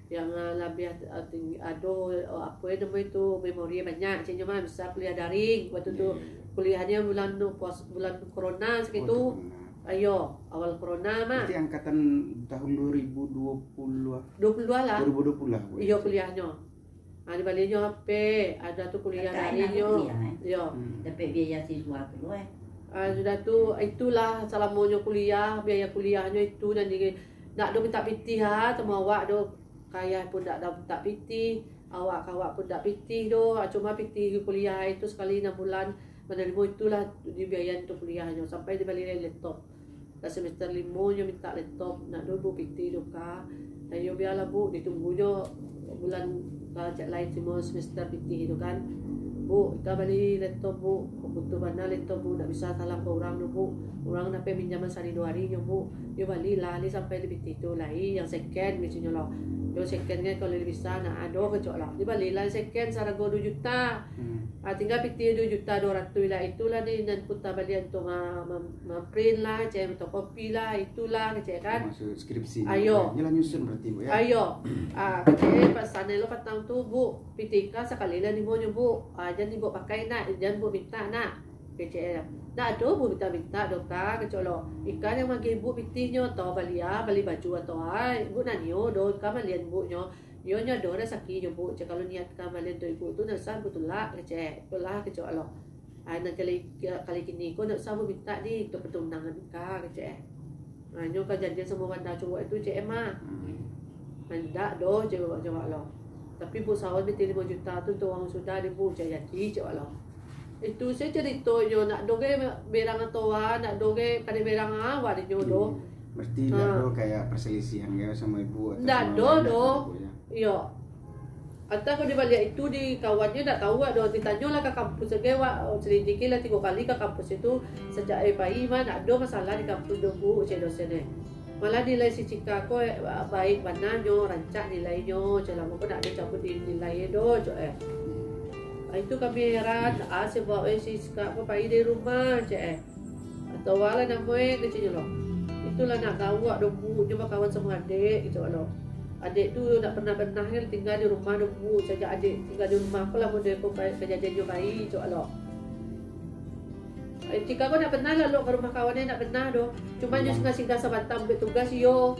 yang, ah, labiah, ah, ting-, ado, oh, apo namo itu, memori banyak, kecek nyo mah, bisa kuliah daring. Waktu tu, iya, iya, iya, kuliahnyo bulan tu, pos-, bulan corona sakitu. Oh, tu corona. Iyo, awal corona mah. Berarti angkatan tahun dua ribu dua puluh lah. Dua puluh lah. Dua ribu dua puluh lah, Bu, iyo, ya, kuliahnyo. Ah, dibalinyo H P, ado tu kuliah daring nyo. Kakak indak kuliah, eh? Iyo. Hmm. Dapek biaya siswa tu, eh. Ah, sudah tu, itulah salamonyo kuliah, biaya kuliahnyo itu nan di, ndak ado mintak pitih, ah, samo awak do. Ka ayah pun ndak ado mintak pitih, awak ka awak pun ndak pitih do. Ah, cuma pitih kuliah itu sakali anam bulan, manarimo itulah dibiayai untuak kuliahnyo, sampai dibali laptop. Ka semester limo nyo mintak laptop, ndak ado, Bu, pitih tu ka. Ayo, bialah, Bu, ditunggunyo bulan, ka cak lain simo semester pitih tu kan. Bu, ika bali laptop, Bu, butuh bana laptop, Bu, ndak bisa salang ka urang tu, Bu. Urang dapek pinjaman sahari duo hari nyo, Bu. Yo balilah, lai sampai di pitih tu lai, yang second, kecek nyo lo. Yo second kan kalau bisa, nak ado, kecek lo. Dibalilah second sarago duo juta. Hmm. Ah, tingga pitih duo juta duo ratuih lah. Itulah di nan kuta balian tu ma-, ma-, ma-print lah, kecek, fotokopi lah, itulah, kecek kan. Maksud skripsi. Ayo. Nyo lah nyusun berarti, Bu, ya? Ayo. Ah, kecek, eh, pasan lo patang tu, Bu. Pitih ka sakali lah limo nyo, Bu. Ah, jan Ibu pakai nak, jan Ibu mintak nak. Kecek, eh, ndak ado, Bu, mintak-mintak do ka, kecek lo. Ika nan magiah Ibu pitihnyo, atau bali, ah, bali baju atau, ah, Ibu nanyo do, ika balian Ibu nyo. Iyo, nyo ado rasaki nyo, Bu, kecek, kalau niat ka balian untuak Ibu tu, ndak usah Ibu tulak, kecek. Itulah, kecek lo. Ah, nan kali, kali kini ko ndak usah Bu mintak di, untuak patunangan ka, kecek. Ah, nyo ka jadian samo banda cuwok itu, cek Emma. Hmm. Indak doh, cek awak, cek awak lo. Tapi Bu, sawan pitih limo juta tu untuak uang sudah di, Bu, cek, jadi, cek awak lo. Itu se caritonyo, ndak doh ge berang atau wa, ndak doh ge kadai berang awak dinyo doh. Hmm. Berarti ndak ado kayak perselisihan ge samo Ibu atau ndak sama ado banda doh, Bu, ya? Iyo. Atau kalau dibaliak itu di kawannyo ndak tahu ado, ditanyolah ka kampus age, wak, selidikilah tigo kali ka kampus itu, sajak eh pai mah ndak ado masalah di kampus doh, Bu, cek dosen eh. Malah nilai si Cika ko, eh, baik bana nyo, rancak nilainyo, cek lah, mako ndak ado cabut di nilai eh doh, cek eh. Ah, itu kami heran, ah, sebab eh si Cika ko pai dari rumah, cek eh. Atau alah namo eh, kecek nyo lo. Itulah nak gawak doh, Bu, nyo bakawan samo adek, kecek lo. Adek tu ndak pernah-pernah kan tingga di rumah doh, Bu. Sajak adek tingga di rumah ko lah model ko kajadiannyo pai, kecek lo. Eh, Cika ko ndak pernah lalok ka rumah kawan eh, ndak pernah doh. Cuma nyo singgah-singgah sabanta buek tugas, iyo.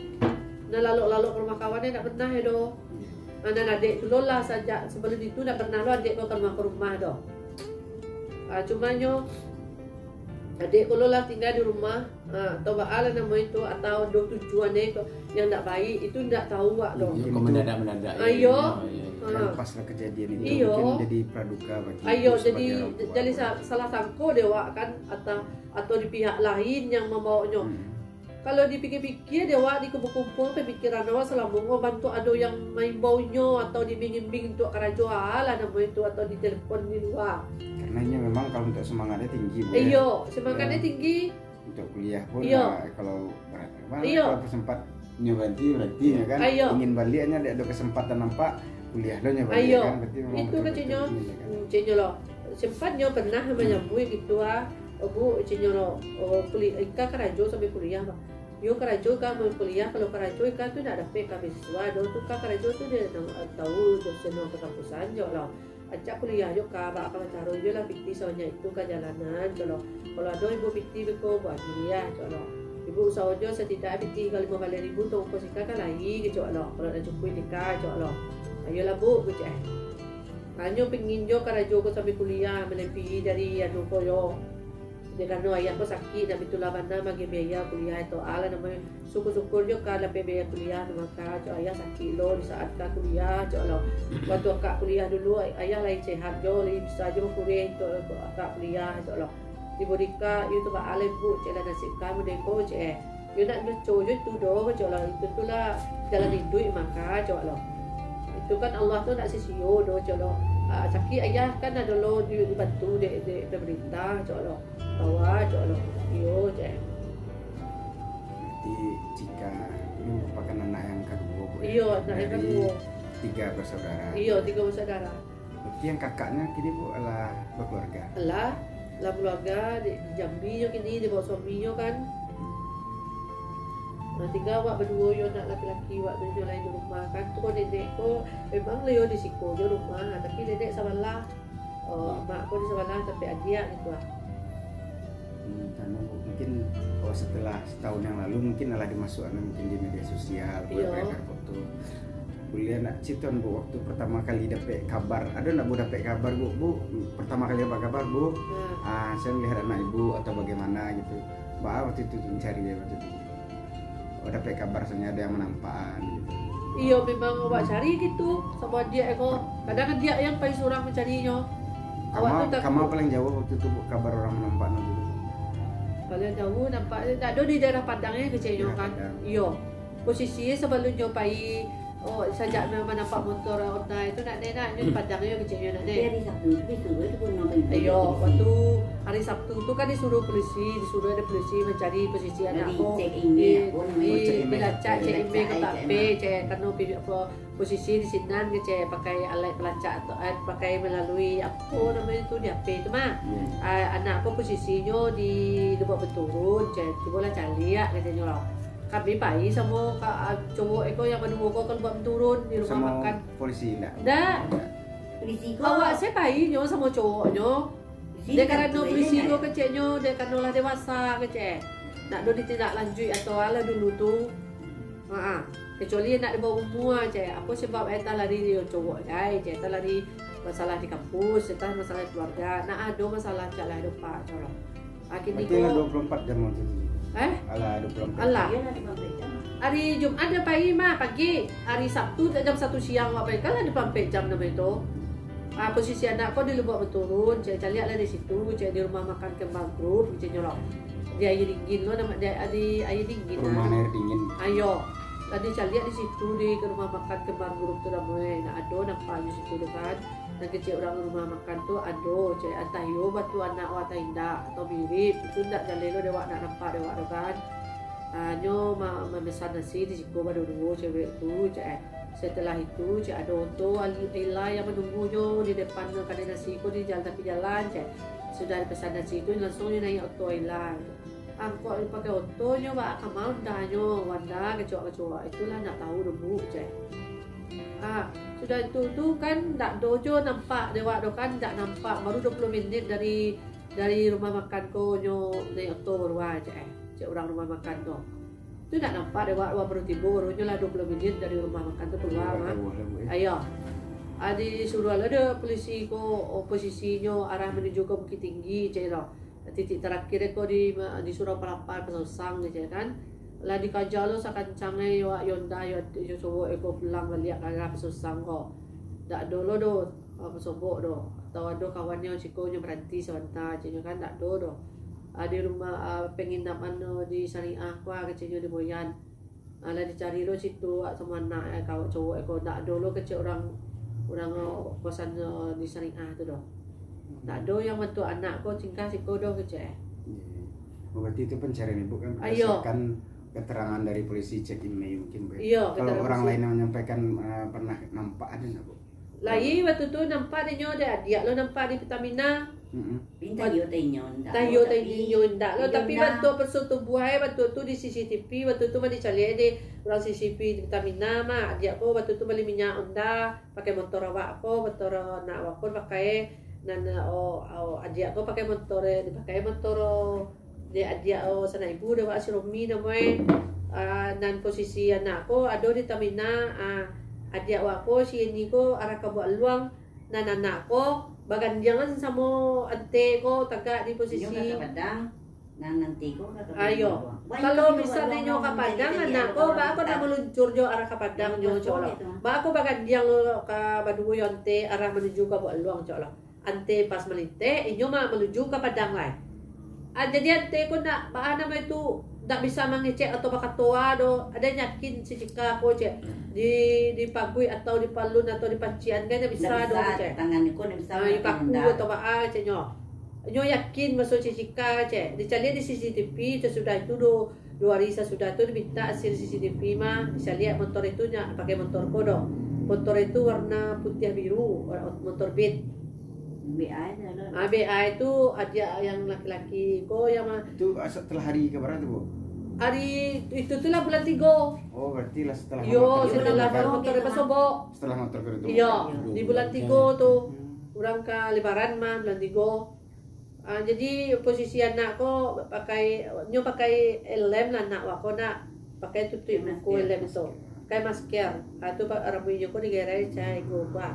Nah, lalok-lalok ka rumah kawan eh, ndak pernah eh doh. Nah, nan adek tu lo lah sajak sabalun itu ndak pernah lo adek ko ka rumah, ka rumah doh. Ah, cuma nyo adek ko lo lah tingga di rumah, ah, atau baa lah namo itu, atau ado tujuan eh ko yang ndak baik, itu ndak tahu wak lo. Iyo, kok mendadak-mendadak, ah, iyo. Iyo, iyo. Ah. Kan pas lah kejadian itu, iyo, mungkin jadi praduga bagi ibu sebagai orang tua. Ayo, jadi, jadi sa-, salah sangko dek wak kan, atau, atau di pihak lain yang mambawonyo. Hmm. Kalau dipikia-pikia dek wak, dikumpua-kumpua pamikiran awak salamo ko, bantuak ado yang maimbau inyo atau diimbing-imbing untuak karajo, alah namo itu, atau ditelepon di lua. Karena inyo memang kalau untuak semangatnyo tinggi, Bu, ya. Iyo, semangatnyo tinggi. Untuak kuliah pun, iyo, ah, kalau berat, apa, iyo, kalau sempat nyo baranti, baranti nyo kan. Iyo. Ingin baliak nyo, dak ado kesempatan nampak, kuliah lo nyo baliak, iyo, kan. Berarti memang itu betul-betul kan, cek nyo, ingin, kan. Hmm, cek nyo lo. Sempat nyo pernah, hmm, manyambuik gitu, ah. Oh, Bu, cek nyo lo, oh, kuli-, Ika karajo sambil kuliah, Pak. Iyo karajo ka, kuliah, kalau karajo ka tu ndak dapek ka beasiswa doh, tu ka karajo tu dek nan tahu dosen nan ka kampusan jo lo. Acak kuliah jo ka, baa ka bacaro jo lah pitih sabanyak itu ka jalanan jo lo. Kalau ado ibu pitih beko buat agiah jo lo. Ibu usaho jo satidak pitih ka limo baleh ribu tu ongkos ika ka lai jo lo. Kalau nak cukuik ika jo lo. Ayolah bu, kecek eh. Hanyo pingin jo karajo ko sambil kuliah melebihi dari anu ko yo. Dek karano ayah ko sakik, ndak bitulah bana maagiah biaya kuliah tu alah namonyo. Syukur-syukur jo ka dapek biaya kuliah tu maka, cok ayah sakik lo di saat ka kuliah, cok lo. Waktu akak kuliah dulu, ayah lai sehat jo, lai bisa jo bakureh untuak akak kuliah, cok lo. Tibo di ka, iyo tu baa lai bu, cek lah nasib ka mudeko, cek eh. Yo nak lucu jo itu doh, cok lo. Itu tu lah jalan iduik maka, cok lo. Itu kan Allah tu nak sisio doh, cok lo. Ah, sakik ayah kan ado lo di-, dibantu dek, dek pemerintah, cok lo. Bawa, cok lo. Iyo, cek. Berarti Cika ini merupakan anak yang kedua, Bu, ya? Iyo, anak yang kedua. Dari tiga bersaudara. Iyo, tiga bersaudara. Berarti yang kakaknya kini, Bu, alah berkeluarga? Alah, alah berkeluarga, di, di Jambi nyo kini, dibawa suaminyo kan. Nah, tingga awak baduo yo, anak laki-laki awak tu nyo lai di rumah kan. Tu ko nenek ko memang lah yo di siko jo rumah, tapi nenek sabalah. Oh, mak ko di sabalah sampai adiak gitu lah. Hmm, karena mungkin, oh, setelah setahun yang lalu mungkin alah dimasukkan mungkin di media sosial, Bu, iyo, beredar foto. Buliah nak ceritaan, Bu, waktu pertama kali dapek kabar, ada nak Bu dapek kabar, Bu? Bu, pertama kali dapat kabar, Bu, hmm, ah, saya melihat anak Ibu atau bagaimana gitu. Baa waktu itu mencari ya waktu itu? Oh, dapek kabar misalnya ada yang menampakan gitu. Iyo, memang awak cari gitu, samo adiak ko. Kadang adiak yang pai surang mancarinyo. Awak tu takut. Kama paling jauah waktu tu, Bu, kabar orang menampakan gitu? Paling jauah nampak, tak ada di daerah Padang ya, keceknyo kan. Daerah Padang. Iyo. Posisi sabalumnyo pai, oh, sajak ma-, manampak motor Honda itu nak neh, nak neh, Padang yo keceknyo nak neh. Tapi hari Sabtu tu, besok tu pun nampak ibu. Iyo, waktu hari Sabtu tu kan disuruh polisi, disuruh ada polisi mancari posisi anak ko. Cek email, di, apa namanya? Di, cek email, dilacak, cek email, cek email, cek email, cek karano pi-, apa, posisi di sinan kecek, pakai alat pelacak tu, eh, pakai melalui, apa namanya tu, di H P tu mah. Hmm. Ah, anak ko posisinyo di Lebak Benturun, cek, cubolah caliak katonyo lah. Kami pai samo ka, ah, cowok eko yang baduo ko ka Lebak Benturun di rumah makan. Samo polisi indak? Ndak. Indak. Polisi ko. Awak se pai nyo samo cowoknyo. Dek karano polisi ko keceknyo, dek karano lah dewasa kecek. Nak do ditindak lanjut atau alah dulu tu. Ha, kecuali nak di bawah umur, cek. Apa sebab eh talari di cowok, cek? Talari masalah di kampus, entah masalah keluarga. Nak ado masalah, cek lah ado pak, cek lah. Akhirnya berarti lah dua puluh empat jam waktu tu? Eh? Alah, dua puluh empat. Alah. Hari Jumat dia pai mah pagi. Hari Sabtu jam satu siang awak pai. Kan lah dua puluh empat jam nama itu. Ah, posisi anak ko di Lebak Benturun, cek, caliak lah di situ, cek, di rumah makan Kembang Group, cek nyo lo. Di Aia Dingin lo, nama di, di Aia Dingin. Perumahan Aia Dingin. Ayo. Tadi caliak di situ, di ke rumah makan Kembang Group tu namo e. Nak ado nampak di situ tu kan. Nan kecek urang rumah makan tu ado, cek, antah iyo batu anak awak atau indak, atau mirip, itu ndak jaleh lo dek awak nak nampak dek awak tu kan. Ah, nyo ma-, mamesan nasi di siko baduo-duo cewek tu, cek, eh. Setelah itu, cek, ado oto ali-, Ella yang manunggunyo di depan kadai nasi ko di jalan, tapi jalan, cek. Sudah dipesan nasi tu, langsung nyo naiak oto Ella. Angkok dipakai oto nyo, baa ka ma Honda nyo, Honda kecek awak, kecek awak, itulah ndak tahu doh, Bu, cek. Ah, sudah itu tu kan ndak do jo nampak dek awak do kan, ndak nampak, baru dua puluh minit dari, dari rumah makan ko nyo naiak oto baru ah, cek, eh. Cek urang rumah makan tu. Tu ndak nampak dek awak, awak baru tibo, baru nyo lah dua puluh minit dari rumah makan tu kalua mah. Jauah lah, Bu, eh. Ayo. Ah, disuruah lah dek polisi ko, oh, posisinyo arah manuju ka Bukittinggi, cek lo. Titik tarakhir ko di, di Surau Palapar, Pasosang, cek kan. Lah dikaja lo sakancang e yo, yo Honda, yo, yo cowok e ko pulang baliak ka arah Pasosang ko. Ndak ado lo do, ah, pasobok do. Atau ado kawan nyo siko nyo baranti sabanta, cek nyo kan, ndak ado do. Ah, di rumah, ah, penginapan, ah, di Syariah ko, ah, kecek nyo di Boyan. Ah, lah dicari lo situ, ah, samo anak, eh, kawan cowok e ko, ndak ado lo kecek urang, urang, ah, kosan, ah, di Syariah tu do. Ndak ado yang bantuak anak ko, tingga siko do kecek e. Iya. Oh, berarti itu pencarian Ibu kan berdasarkan keterangan dari polisi cek email mungkin, Bu, ya? Iyo, keterangan polisi. Kalau orang lain yang menyampaikan, eh, pernah nampak, ada nggak, Bu? Lai, waktu tu nampak dek nyo, dek adiak lo nampak di Pertamina. Tapi entah iyo, entah inyo ndak lo, tapi bantuak persotubuahan, bantuak tu di C C T V, bantuak tu mah dicaliak dek urang C C T V di Pertamina mah. Adiak ko bantuak tu bali minyak Honda, pakai motor awak ko, motor anak awak ko pakai, nan, o, o, adiak ko pakai motor, dipakai motor, dek adiak, o, sanak ibu dek awak si Romi namonyo. Ah, nan posisi anak ko ado di Pertamina, ah, adiak awak ko si Eni ko arah Kabuak Luang, nan anak ko bagandiang samo ante ko tagak di posisi. Inyo ka Padang, nan ante ko ka Kabuak Luang. Iyo. Kalau misalnyo inyo ka Padang, anak ko baa ko nak maluncur jo arah ka Padang nyo, cok lo. Baa ko bagandiang lo ka baduo jo ante arah manuju Kabuak Luang, cok lo. Ante pas malintek, inyo mah manuju ka Padang lai. Ah, jadi ante ko ndak, baa namo itu, ndak bisa mangecek atau bakato doh. Ado yakin si Cika ko, cek, di, dipaguik atau dipalun atau dipacian kan ndak bisa doh, cek. Tangan ko ndak bisa. Ah, dipaku atau baa, ceknyo. Inyo yakin maso si Cika, cek. Dicaliak di C C T V, sasudah itu do, duo ari sasudah tu dimintak hasil C C T V mah. Dicaliak motor itu nyo pakai motor ko doh. Motor itu warna putiah biru, motor Beat. B I nyo lah. Ah, B I tu adiak yang laki-laki ko yang ma- Itu, ah, setelah hari ka bara tu, Bu? Hari itu tu lah bulan tigo. Oh, berarti lah setelah motor itu basobok. Iyo, setelah motor itu basobok. Setelah motor itu. Iyo, di bulan tigo tu. Urang ka Lebaran mah bulan tigo. Ah, jadi posisi anak ko pakai, nyo pakai helm lah anak wak ko nak. Pakai tutuik muko helm tu. Pakai masker. Ah, tu pa-, rambuiknyo ko digerai cah ego ko ah.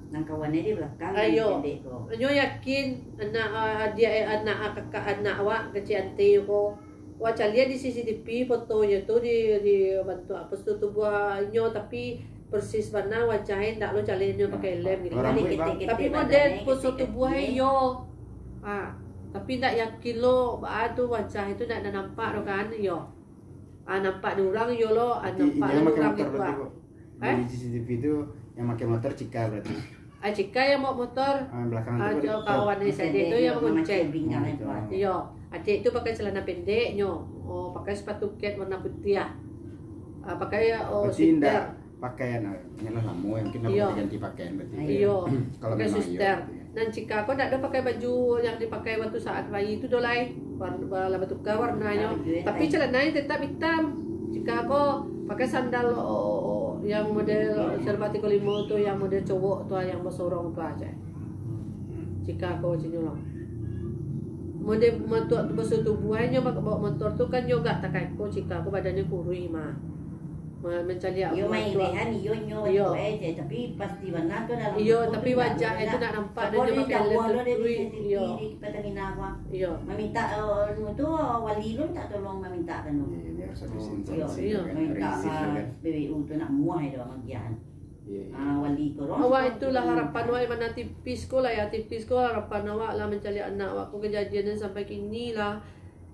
Nan kawan e di balakang, nan pendek ko. Nyo yakin anak, ah, dia, eh, anak, ah, kakak anak wak kecil ante ko. Wak caliak di C C T V fotonyo tu di, di bantuak postur tubuah inyo, tapi persis bana wajah e, ndak lo caliaknyo pakai helm gitu. Tapi model postur tubuah e iyo. Ah, tapi ndak yakin lo, ah, tu wajah itu ndak, ndak nampak do kan, iyo. Ah, nampak di urang iyo lo, ah, nampak di urang gitu ah. Di C C T V tu yang pakai motor Cika berarti. Ah, Cika yang bawa motor. Ah, belakang tu kawan dari Sade tu yang magonceng. Iyo, Acek tu pakai celana pendek nyo. Oh, pakai sepatu kets warna putiah. Ah, pakai, oh, sweater. Pakaian, ah, nyo lah lamo, mungkin lah ganti pakaian berarti. Iyo, kalau pakai memang iyo suster. Nan Cika ko ndak ado pakai baju yang dipakai waktu saat bayi tu doh lai. War-, lah batuka warnanyo. Tapi celananyo tetap hitam. Cika ko pakai sandal, oh, yang model serba tigo limo tu, yang model cowok tu, yang basorong tu aja. Cika ko cinyo lo. Model motor tu, baso tubuahnyo bawa motor tu kan nyo gak takaiko, Cika ko badannyo kuruih mah. Ma-, mancaliak iyo, main lehan, iyo, nyo iyo. Betul, eh, je, tapi pasti bana tu dalam iyo, tapi wajah itu nak nampak dan nyo pakai lem tu, iyo. Di Pertamina ko. Iyo. Maminta, eh, anu tu, wali lu minta tolong maminta kan tu. Iyo, iyo, harus ada sinsan. Iyo, iyo. Maminta B W U tu nak muah itu magiahan. Iyo, iyo. Ah, wali ko. Awak itulah harapan awak, mana tipis ko lah ya, tipis ko harapan awak lah mancaliak anak awak ko, kejadian sampai kini lah.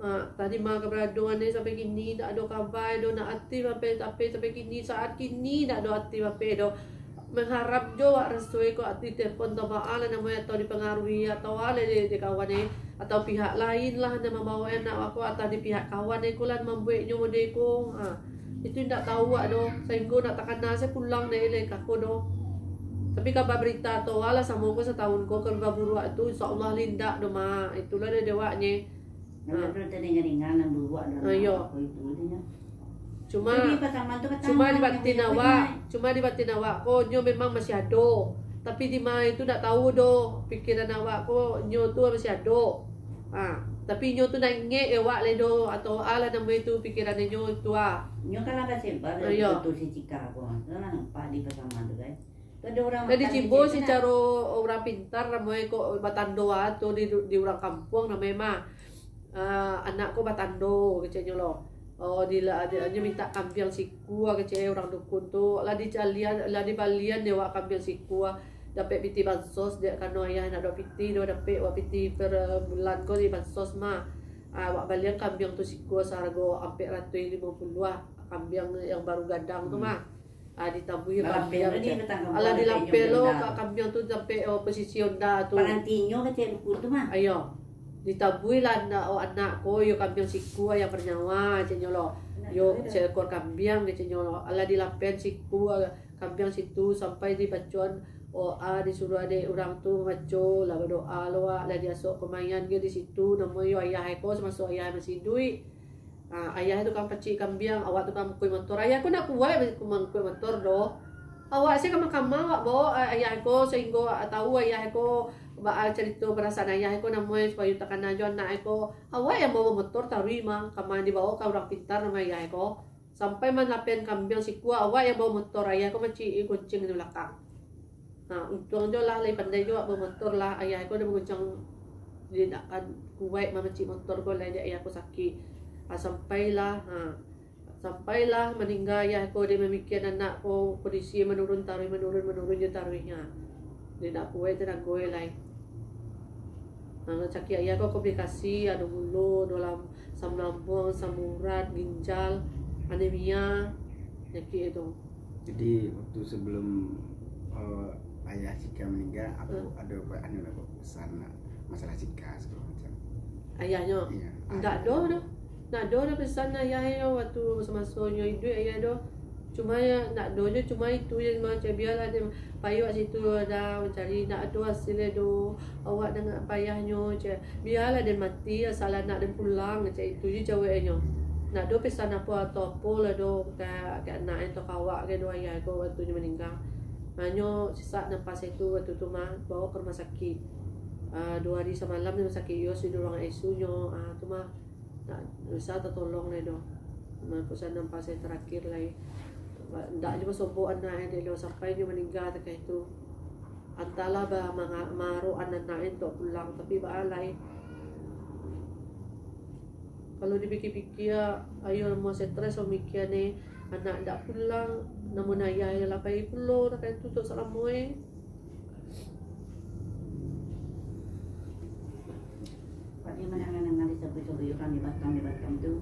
Ah, tadi mah kabaradoan ni sampai kini dak ado kabar doh, nak aktif sampai, sampai, sampai kini, saat kini dak ado aktif ape doh. Mengharap jo wak rasoi ko aktif telepon atau baa lah namonyo, atau dipengaruhi atau alah di, di kawan ni, atau pihak lain lah nan mambawa anak wak ko, atau di pihak kawan ni ko lah mambueknyo mode ko. Ha, itu indak tahu wak doh, sehinggo nak takana se pulang dek ilai kako doh. Tapi kabar berita atau alah samo ko satahun ko kabar buruak tu, insyaallah indak doh, Mak. Itulah dari awaknyo. Nan ado tadi ringan-ringan, nan buruak dan apo itu dia. Cuma, cuma di batin awak, cuma di batin awak ko nyo memang masih ado. Tapi di ma itu ndak tahu doh pikiran awak ko nyo tu masih ado. Ha, tapi nyo tu ndak ingek awak lai doh atau alah namo itu pikiran nyo tu ah. Nyo kan lah basempa, iyo. Betul si Cika ko. Lah nampak di pasaman tu kan. Jadi cibo sacaro urang pintar namonyo ko batando ah tu di, di urang kampuang namonyo mah. Ah, anak ko batando keceknyo lo. Oh, di, di, nyo minta kambiang sikua kecek urang dukun tu. Lah dicalian, lah dibalian dek wak kambiang sikua. Dapek pitih bansos dek karano ayah nak dapek pitih do, dapek wak pitih per bulan ko di bansos mah. Ah, wak balian kambiang tu sikua saharago ampek ratuih limo puluah ah, kambiang yang baru gadang tu mah. Ah, ditabui kambiang, alah dilapeh lo ka kambiang tu sampai, oh, posisi Honda tu. Pangantinyo kecek dukun tu mah. Iyo. Ditabui lah anak, oh, anak ko, iyo kambiang sikua yang bernyawa, keceknyo lo. Iyo, seekor kambiang, keceknyo lo. Alah dilapeh sikua Kambiang situ sampai dibacoan doa, disuruah dek urang tu mambaco, lah badoa lo awak, lah diasok kumaian ge di situ, namo yo ayah e ko samaso ayah e masih iduik. Ah, ayah tu kan pacik kambiang, awak tu kan mangkuik motor. Ayah ko ndak kuaik mangkuik motor doh. Awak se kama-kama awak baok, ah, ayah ko, sahinggo awak tahu ayah ko baa carito parasaan ayah ko, namo e supayo takana jo anak e ko. Awak yang bawa motor taruih mang, kama dibaok ka urang pintar namo ayah ko. Sampai malapiahan kambiang sikua, awak yang bawa motor, ayah ko macik gonceng di balakang. Ha, untuang jo lah, lai pandai jo awak bamotor lah. Ayah ko ado baguncang, dia dak kan kuaik mamacik motor ko lai, dek ayah ko sakik. Ha, sampailah, ha, sampailah maningga ayah ko, dia mamikian anak ko, kondisi manurun taruih, manurun, manurun jo taruih, ha. Dia dak kuaik tanago e lai. Ha, sakik ayah ko komplikasi, ado gulo, ado lam-, asam lambung, asam urat, ginjal, anemia, panyakik itu. Jadi, waktu sebelum, eh, ayah Cika meninggal, aku Hmm. ada apa, anu lah, pesan lah, masalah Cika segala macam. Ayahnyo? Iya, Ndak ayah. ado doh. Ndak ado doh pesan ayahnyo waktu semasonyo iduik ayah doh. Cuma yo, ndak ado jo, cuma itu je, cuma cak bialah den payuak situ dah mancari, ndak ado hasil e doh. Awak danga payahnyo, cak. Bialah den mati, asal anak den pulang, cak itu je jaweknyo. Ndak ado pesan apo atau apo lah doh, ka, ka anak e atau ka awak ke doh, ayah ko waktu nyo maningga. Hanyo sesak napas e tu waktu tu mah, bawa ka rumah sakik. Ah, duo hari samalam di rumah sakik, yo, di ruang I C U nyo, ah, tu mah. Ndak bisa tatolong lai doh. Mah pesan napas e terakhir lai. Ndak jo basobok anak e, dek lo sampai nyo maningga takah itu. Antahlah ba-, manga-, maarok anak-anak e untuak pulang, tapi baa lai. Kalau dipikia-pikia, ayo lah stres pamikian e, anak ndak pulang, namun ayah e lah pai pulo, takah itu untuak salamo e. Pak, dia mana-mana di sabuik-sabuik urang di Batam, di Batam tu.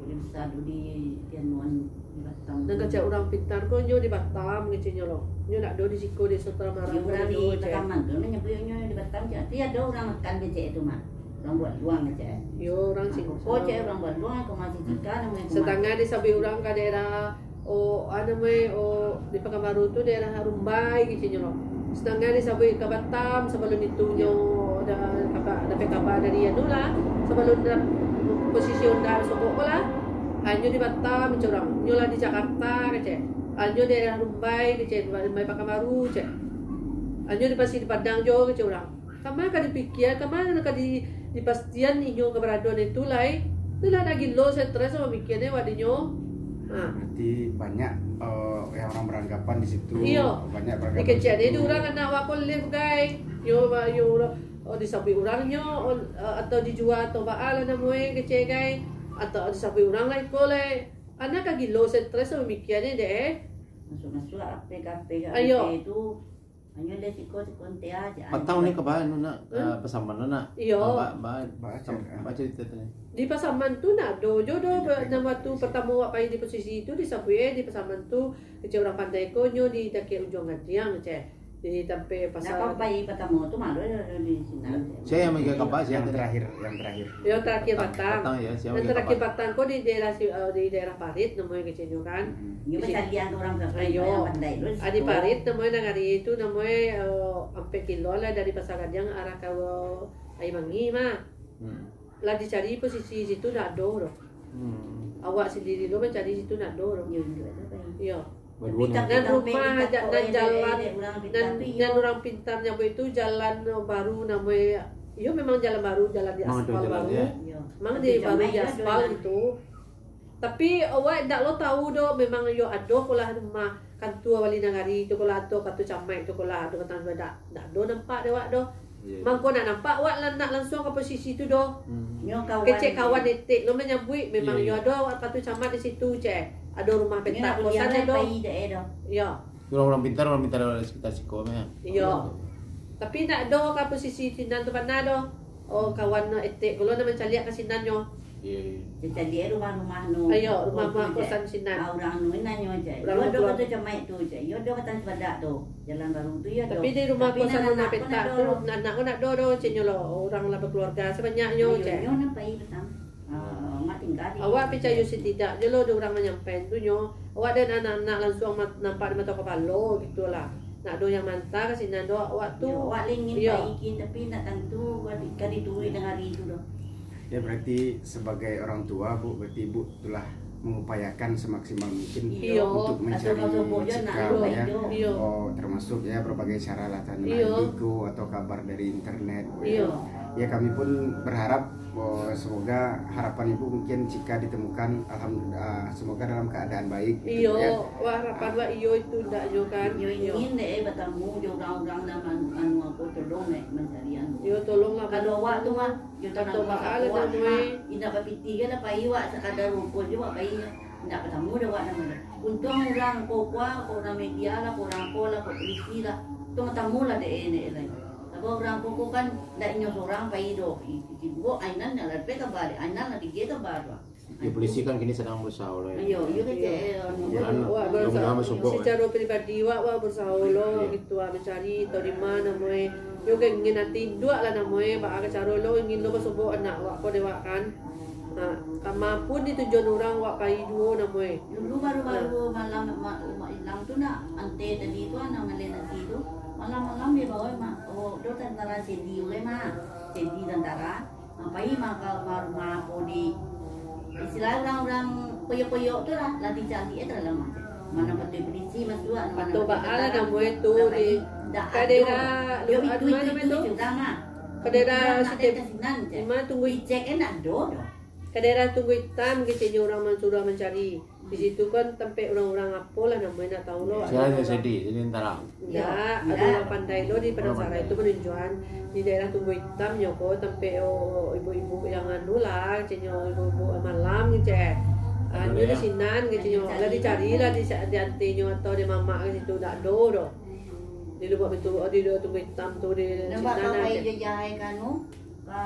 Jadi bisa tu di Tianuan di Batam. Nan kecek urang pintar ko nyo di Batam, keceknyo lo. Nyo ndak ado di siko, di Sumatera Barat. Di urang di Batam tu, nyo nyabuiknyo di Batam, tapi ado urang makan kecek tu mah. Urang buat luang kecek. Yo, urang siko. Ko cek urang buat luang, ko masih Cika, namonyo ko. Satangah disabuik urang ka daerah Oh, anu, meh, oh, di Pakanbaru tu daerah Rumbai, keceknyo lo. Satangah disabuik ka Batam, sabalun itu nyo da-, apa, dapek kaba dari anu lah, sabalun da-, posisi Honda sogok ko lah. Anyo di Batam, kecek urang. Nyo lah di Jakarta, kecek. Anyo daerah Rumbai, kecek, Rumbai Pakanbaru, kecek. Anyo di Pasir Padang jo, kecek urang. Kama ka dipikia, kama ka di-, dipastian inyo kabaradoan itu lai. Tu lah dak gilo, stres mamikian e wak dinyo. Ha. Berarti banyak, eh, yang orang beranggapan di situ. Iyo. Banyak beranggapan di situ. Dikecek dek urang anak wak ko live, gai. Yo, ba-, yo, oh, disabuik urang nyo, oh, eh, atau dijua atau baa lah namo e kecek, gai. Atau disabuik urang lah iko lai. Anak ka gilo, stres mamikian e dek e. Masuk-masuk ape ka ape ka Ayo. Ape tu. Hanyo dek siko, siko ente aja. Patang ni ka baa anu nak, Hmm? Eh, Pasaman tu nak? Iyo. Ba, ba, Ba, sam-, cak, ba carito tu ni. Di Pasaman tu ndak ado jo doh, Iya, ba-, nan waktu Iya. pertamo wak pai di posisi tu, disabuik e di Pasaman tu, kecek urang pandai ko nyo di dakek Ujuang Gading, cek. Di tampek Nah, pasar. Kau pai pertamo tu malu ado di sinan. Sia yang magiah kaba, sia Yang tadi? terakhir, yang terakhir. Yang terakhir Patang, patang. Patang, ya, sia Yang magiah terakhir kaba. Patang ko di daerah si-, eh, di daerah Parit, namo e keceknyo kan. Hmm. Nyo Di si-, bacaliak tu urang Ayo. pandai tu, Adi situ. Parit namo e, nagari tu namo e, eh, ampek kilo lah dari Pasar Gading arah ka Aia Mangi mah. Hmm. Lah dicari posisi situ ndak ado doh. Hmm. Awak sandiri lo mancari situ ndak ado doh. Yo, ndak ado, Pak. Iyo. Baduo Tapi nang tak Nan rumah, ja-, nan jalan, nan, nan urang pintar nyabuik tu jalan baru namo e. Iyo, memang jalan baru, jalan di Mang ado aspal jalan, baru. ya? Iyo. Mang Tapi di baru jamai di ado aspal jalan. gitu. Tapi awak ndak lo tahu doh, memang yo ado ko lah rumah kantua wali nagari tu ko lah, atau kantua camat tu ko lah, ado batang dak, ndak ado nampak dek awak doh. Iya, iya. Mangko nak nampak awak lah, nak langsuang ka posisi tu doh. Hmm. Nyo kawan Kecek kawan dia. etek lo manyabuik, memang Iya, yo iya. ado awak kantua camat di situ, cek. Ado rumah Nyo petak nak kosan kuliah ado. pai dek e doh. Yo. Urang-urang pintar, urang pintar dari sekitar siko mah. Iyo. Tapi ndak ado ka posisi sinan tu bana doh. Oh, kawan etek ko lo nan mancaliak ka sinan nyo. Iya, iya. Dia caliak rumah-rumah nu. Ayo, rumah-rumah Oh, tu, kosan cek. sinan. Ah, urang nu nanyo, cek. Urang Yo, ado luar. kantua camat tu, cek. Yo, ado batang sapadak tu. Jalan baru tu, yo, ado. Tapi di rumah Tapi kosan nan rumah anak ko petak ndak tu, ado. nan anak ko ndak ado doh, cek nyo lo. Urang lah bakeluarga sabanyaknyo, Ayo, cek. nyo nan pai patang. Ah, mak tinggal Awak picayo satidak jo lo dek urang manyampaian tu nyo, awak dek anak-anak langsuang ma-, nampak di mato kapalo gitulah. Nak ado yang manta ka sinan do awak tu. Yo, awak lai ingin Iyo. pai kin, tapi ndak tantu ka di-, ka dituruik nan hari tu doh. Ya, berarti sebagai orang tua, Bu, berarti Ibu telah mengupayakan semaksimal mungkin Iyo. untuk mencari Atau kalau buat je nak rezeki, ado ya. Iyo. Oh, termasuk ya berbagai cara lah, tanya Iyo. indigo atau kabar dari internet. Iyo. Ya, kami pun berharap, oh, semoga harapan Ibu mungkin jika ditemukan, alhamdulillah, semoga dalam keadaan baik, gitu, Iyo, ya. Wah, harapan wak iyo itu ndak jo kan. Iyo, Iyo. ingin dek, eh, batamu jo urang-urang nan anu, anu apo, tolong, eh, mancari anu. Iyo, tolonglah Kalau bantu. awak tu mah, Yo, tanang Atau kuasa baa lah kuat, namuai. Mak. Indak bapitih kan lah pai wak, sakadar rukun je wak pai. Indak batamu dah wak namuai. Untuang urang ko kua, ko urang media lah, ko urang ko lah, ko polisi lah. Tu batamu lah dek, dek lai. Sabab urang ko, ko kan ndak inyo sorang pai doh. I-, i-, ibo Ainan nak lah pe kabar dek. Ainan lah dige kabar doh. Yo, polisi kan kini sadang berusaha lo, ya. Iyo, iyo kecek, Iyo. eh, anu. Mudah-mudahan, Wak, mudah-mudahan berusaha. masuk, Bok, eh. Secara pribadi, Wak, wak berusaha lo Iyo. gitu, ah, mencari tau di ma namuai. Yo, kan ingin ati induak lah namuai, baa ka caro lo, ingin lo basobok anak wak ko dek wak kan. Ha, kama pun ditujuan urang wak pai juo namuai. Dulu baru-baru Ha. malam ma-, umak ilang tu nak ante tadi tu, anak malai nasi tu. Malam-malam dia bawa mak, oh, do tantara Sandy ulai mak. Sandy tantara. Pai mah ka rumah-rumah apo di, istilah urang-urang koyok-koyok tu lah, lah dicaliak eh, dalam aja. Mana patut polisi masuak, mana Atau patut baa lah tentara namuai masuak, tu dah di pai, dah kadera ado. Yo, lu-, itu, itu, mana itu, itu, itu, sama. Kadera Kebetulan nak setiap dari Tasinan je. Ima tunggu i-, Dicek eh, ndak ado doh. Kadera tunggu itam, keceknyo urang mansuruah mancari. Di situ kan tampek urang-urang apo lah namuai, ndak tau lo. Siapa yang sedih? Jadi tentara. Indak, Indak. Ado urang pandai lo di Padang Sarai tu manunjuan di daerah Tunggu Itam nyo ko, tampek, oh, ibu-ibu yang anu lah, keceknyo ibu-ibu malam kecek. Anu di sinan keceknyo, lah dicari lah di sa-, di antenyo atau di mamak ka situ, ndak ado doh. Di Lubuk Pintu, oh, di Tunggu Itam tu, di sinan lah, kecek. Nampak ka pai jo jahai ka anu, ka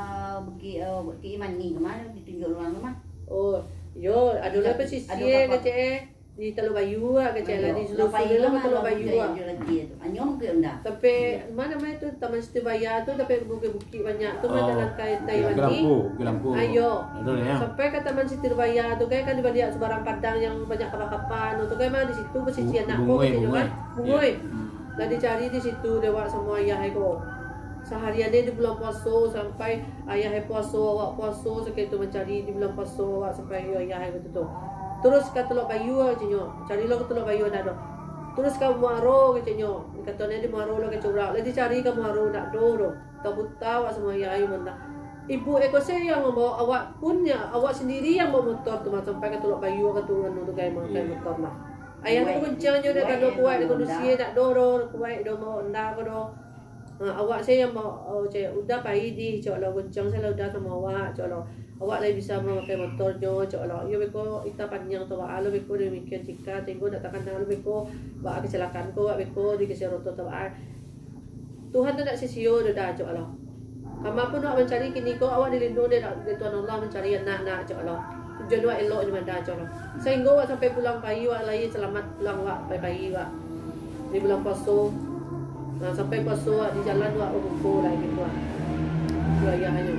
Bukik, eh, Bukik Imani kama, ditunjuak urang tu mah. Oh, yo, ado lah pesisir kecek. Di Taluk Bayu ah, kecek lah, di Sulu-Sulu lah, Taluk Bayu ah. Tapi, ma namonyo tu, Taman Siti Baya tu, tapi bukik-bukik banyak tu, mah dalam kai-, tai mandi. Bukik Lampu, Bukik Lampu. Ayo. Sampai ka Taman Siti Baya tu, kan, kan di baliak subarang padang yang banyak kapa-kapa, anu tu, kan, mah di situ, pesisir anak ko, Bungoi, kecek nyo, kan. Bungoi. Lah dicari di situ dek wak samo ayah ai ko. Saharian deh di bulan puaso, sampai ayah ai puaso, awak puaso, sakali tu mancari di bulan puaso, awak sampai ayah ai ko tu. Terus ka Telok Bayu, keceknyo. Cari lo ka Telok Bayu, ndak ado. Terus ka Muaro, keceknyo. Katonyo di Muaro lo ka Curak. Lah dicari ka Muaro, ndak ado doh. Tabuta awak samo ayah ai mah. Ibu ai ko se yang mambawa, awak pun ya, awak sendiri yang bawa motor tu mah, sampai ka Telok Bayu, ka turun tu, kai ma-, kai motor mah. Ayah tu baguncang nyo, dak ado kuaik, dak kondusi, dak ado doh kuaik doh mawak onda ko doh. Ha, awak se yang ba-, oh, cek, udah pai di, cek lo, guncang se lah udah samo awak, cek lo. Awak lai bisa mamakai motor nyo, cek lo. Iyo beko, ita paniang tu baa lo beko, demikian cika, tinggo dak takana lo beko, baa kecelakaan ko, awak beko, digeser oto tu baa. Tuhan tu dak sisio doh dah, cek lo. Kama pun awak mancari kini ko, awak dilindungi dek, dek Tuhan Allah mancari anak-anak, cek lo. Tujuan awak elok nyo mah dah, cek lo. Sahinggo awak sampai pulang pai, awak lai salamat pulang awak pai-pai awak. Di bulan puaso, nah, sampai puaso awak di jalan awak babuko lai gitu awak. Itu ayahnyo.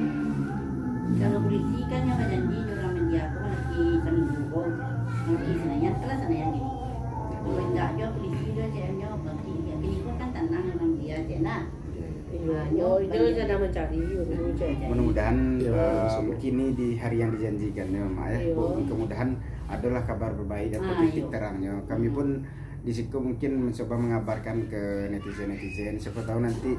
Kalau polisi kan yang bajanji jo urang media ko, nanti saminggu ko, nanti Senayan, kalau Senayan gini. Kalau indak jo polisi jo, cek nyo, berarti kini ko kan tanang urang media, cek nah. Iyo, iyo, iyo, sadang mancari, iyo, dulu, cek. Mudah-mudahan, Iyo, eh, masuk. mungkin ni di hari yang dijanjikan, ya, Mak, ya. Iyo. Bu, mudah-mudahan adalah kabar baik atau Ah, titik iyo. terangnyo. Kami Hmm. pun di siko mungkin mencoba mengabarkan ke netizen-netizen. Siapa tahu nanti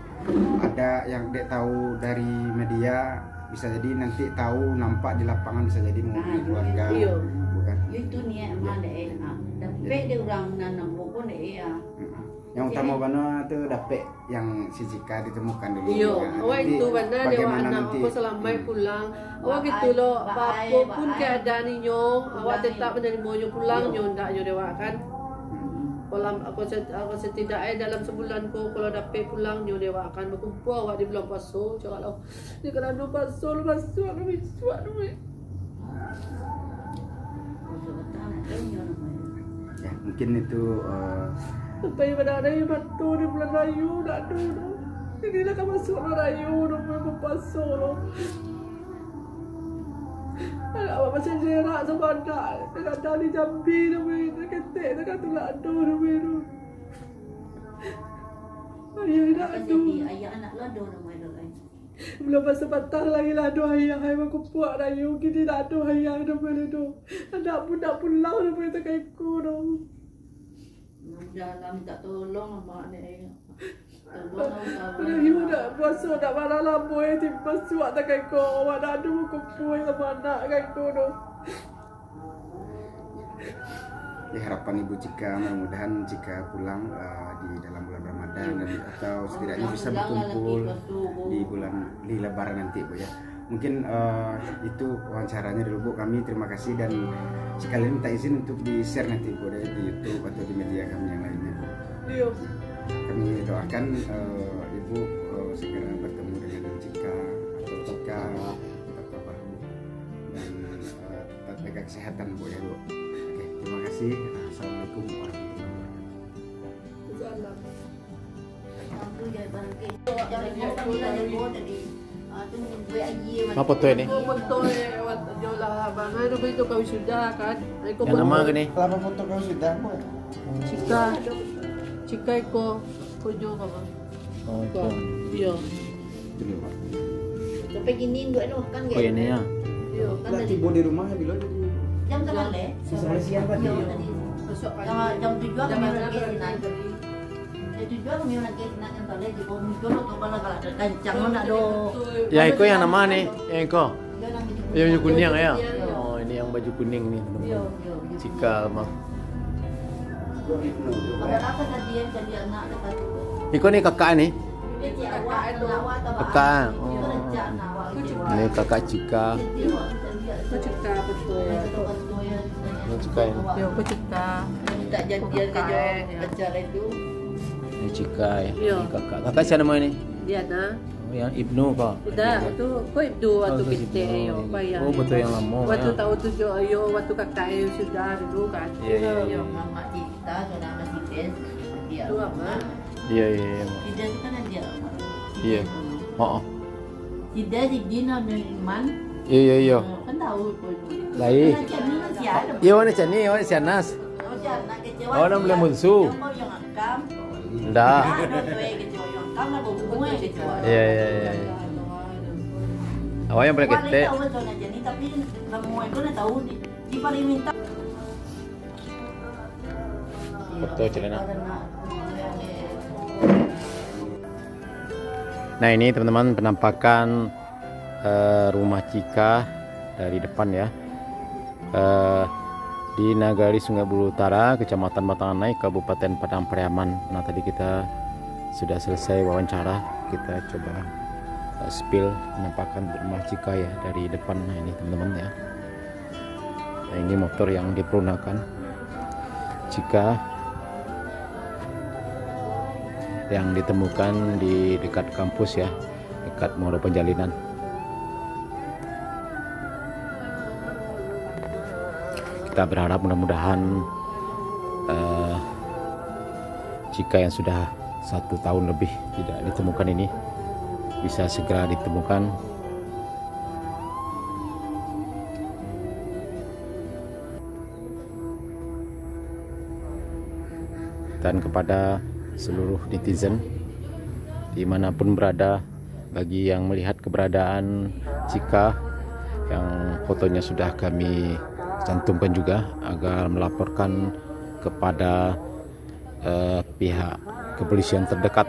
ada yang dek tahu dari media, bisa jadi nanti tahu nampak di lapangan, bisa jadi menghubungi Ah, iyo. keluarga. Iyo. Bukan? Iyo, itu niat Mak, dek, eh, ah, dapek dek urang nan nampak pun, dek, eh, ah. Mm-mm. Yang Jadi, utama bana tu dapek yang si Cika ditemukan dulu, Iyo, kan? awak Nanti itu bana dek awak bagaimana anak nanti? ko salamaik Hmm. pulang. Awak Baai, gitu lo, baai, baapo pun baai. keadaan inyo, awak Pulang, tetap yo. manarimo nyo pulang, Yo. nyo ndak nyo dek awak kan. Hmm. Kolam, ako set-, ako setidak e dalam sebulan ko, kalau dapek pulang nyo dek awak kan, bakumpul awak di bulan puaso, cak lo. Di karano puaso lo masuak, lo misuak, lo mi- Ya, mungkin itu, eh, Sampai pado ari mato di bulan rayo, dak ado doh. Inilah ka masuak bulan rayo, doh, bulan puaso, doh. Anak awak masih jerak samo anak. Kadang di Jambi tu, weh. Dah ketek, dah katulak ado tu, weh, tu. Ayah dah ado. Ayah anak lo ado namo lo, eh? Bulan puaso patang lai lah ado ayah, ai, bakupuak rayo, kini dah ado ayah, namo lo tu. Anak pun dak pulang, namo lo, takah iko tu. Mudah-mudahan minta tolong amak ni. Tolong lah, tolong. Rayo dak puaso, dak makan lamo, eh, timbang suak takah iko, awak dak ado bakumpua samo anak takah iko tu. Ya, harapan Ibu Cika, mudah-mudahan Cika pulang, eh, di dalam bulan Ramadan dan, atau setidaknya bisa berkumpul di bulan, di Lebaran nanti, Bu, ya. Mungkin, eh, itu wawancaranya dulu, Bu. Kami terima kasih dan sekalian minta izin untuk di-share nanti, Bu, di YouTube atau di media kami yang lainnya, Bu. Iya. Kami doakan, eh, Ibu, eh, segera bertemu dengan Cika atau Cika, tetap kabar, Bu. Dan, eh, tetap jaga kesehatan, Bu, ya, Bu. Oke, terima kasih. Assalamualaikum warahmatullahi wabarakatuh. Apa foto ini? Foto, eh, wat-, jolah abang, anu, itu kau sudah, kan? Yang nama ke ni? Lama foto kau sudah, Bu. Cika. Cika iko, kojo, Bang. Oh, itu. Iya. Itu dia, Pak. Sampai gini, dua anu, kan? Oh, ini ya. Iya, kan. Lah tadi tibo di rumah, bilo tadi? Jam sabaleh. Jam sabaleh siang, Pak? Iya, tadi. Besok pagi. Jam, jam tujuh kami lagi di sini. Jam tujuh kami lagi di sini, jam sabaleh tibo. Muncul tu, kalau galak kancang, nak do. Ya, iko yang nama ni? Yang iko? Yang baju kuning, ya? Iya. Oh, ini yang baju kuning ni, teman-teman. Iya, iya, baju kuning. Cikal, Bang. Iko ni kakak ni? Kakak, oh. Ini kakak Cika. Ko Cika, betul. Ini Cika ini. Yo, ko Cika. Minta janjian ka jo acara itu. Ini Cika, ya. Yo. Ini kakak. Kakak siapa namanya ni? Diana. Oh, yang Ibnu ko? Udah, tu ko Ibnu waktu kecil, yo, ko yang. Oh, betul yang lama, waktu ya. Tahu tu, yo, waktu kakak, eh, sudah dulu kan. Iya, iya, iya. Yo, mamak Cika, saudara si Des, dia. Tu apa? Iya, iya, iya. Si Des tu kan dia. Iya. Oh, oh. Si Des, si Din, sama Iman. Iya, iya, iya. Kan tahu tu. Lai. Kan Cik Ni kan si Adam. Iya, mana Cik Ni, mana si Anas? Oh, si Anas kecewa. Oh, orang boleh musuh. Yang kau yang akam. Ndak. Iya, iya, iya. Awak yang paling ketek. Foto celana. Nah, ini teman-teman penampakan eh, rumah Cika dari depan ya. Eh, di Nagari Sungai Bulu Utara, Kecamatan Batang Anai, Kabupaten Padang Pariaman. Nah, tadi kita sudah selesai wawancara, kita coba eh, spill penampakan rumah Cika ya dari depan. Nah, ini teman-teman ya. Nah, ini motor yang dipergunakan Cika yang ditemukan di dekat kampus ya, dekat Muaro Penjalinan. Kita berharap mudah-mudahan eh, Cika yang sudah satu tahun lebih tidak ditemukan ini bisa segera ditemukan. Dan kepada seluruh netizen dimanapun berada, bagi yang melihat keberadaan Cika yang fotonya sudah kami cantumkan juga, agar melaporkan kepada eh, pihak kepolisian terdekat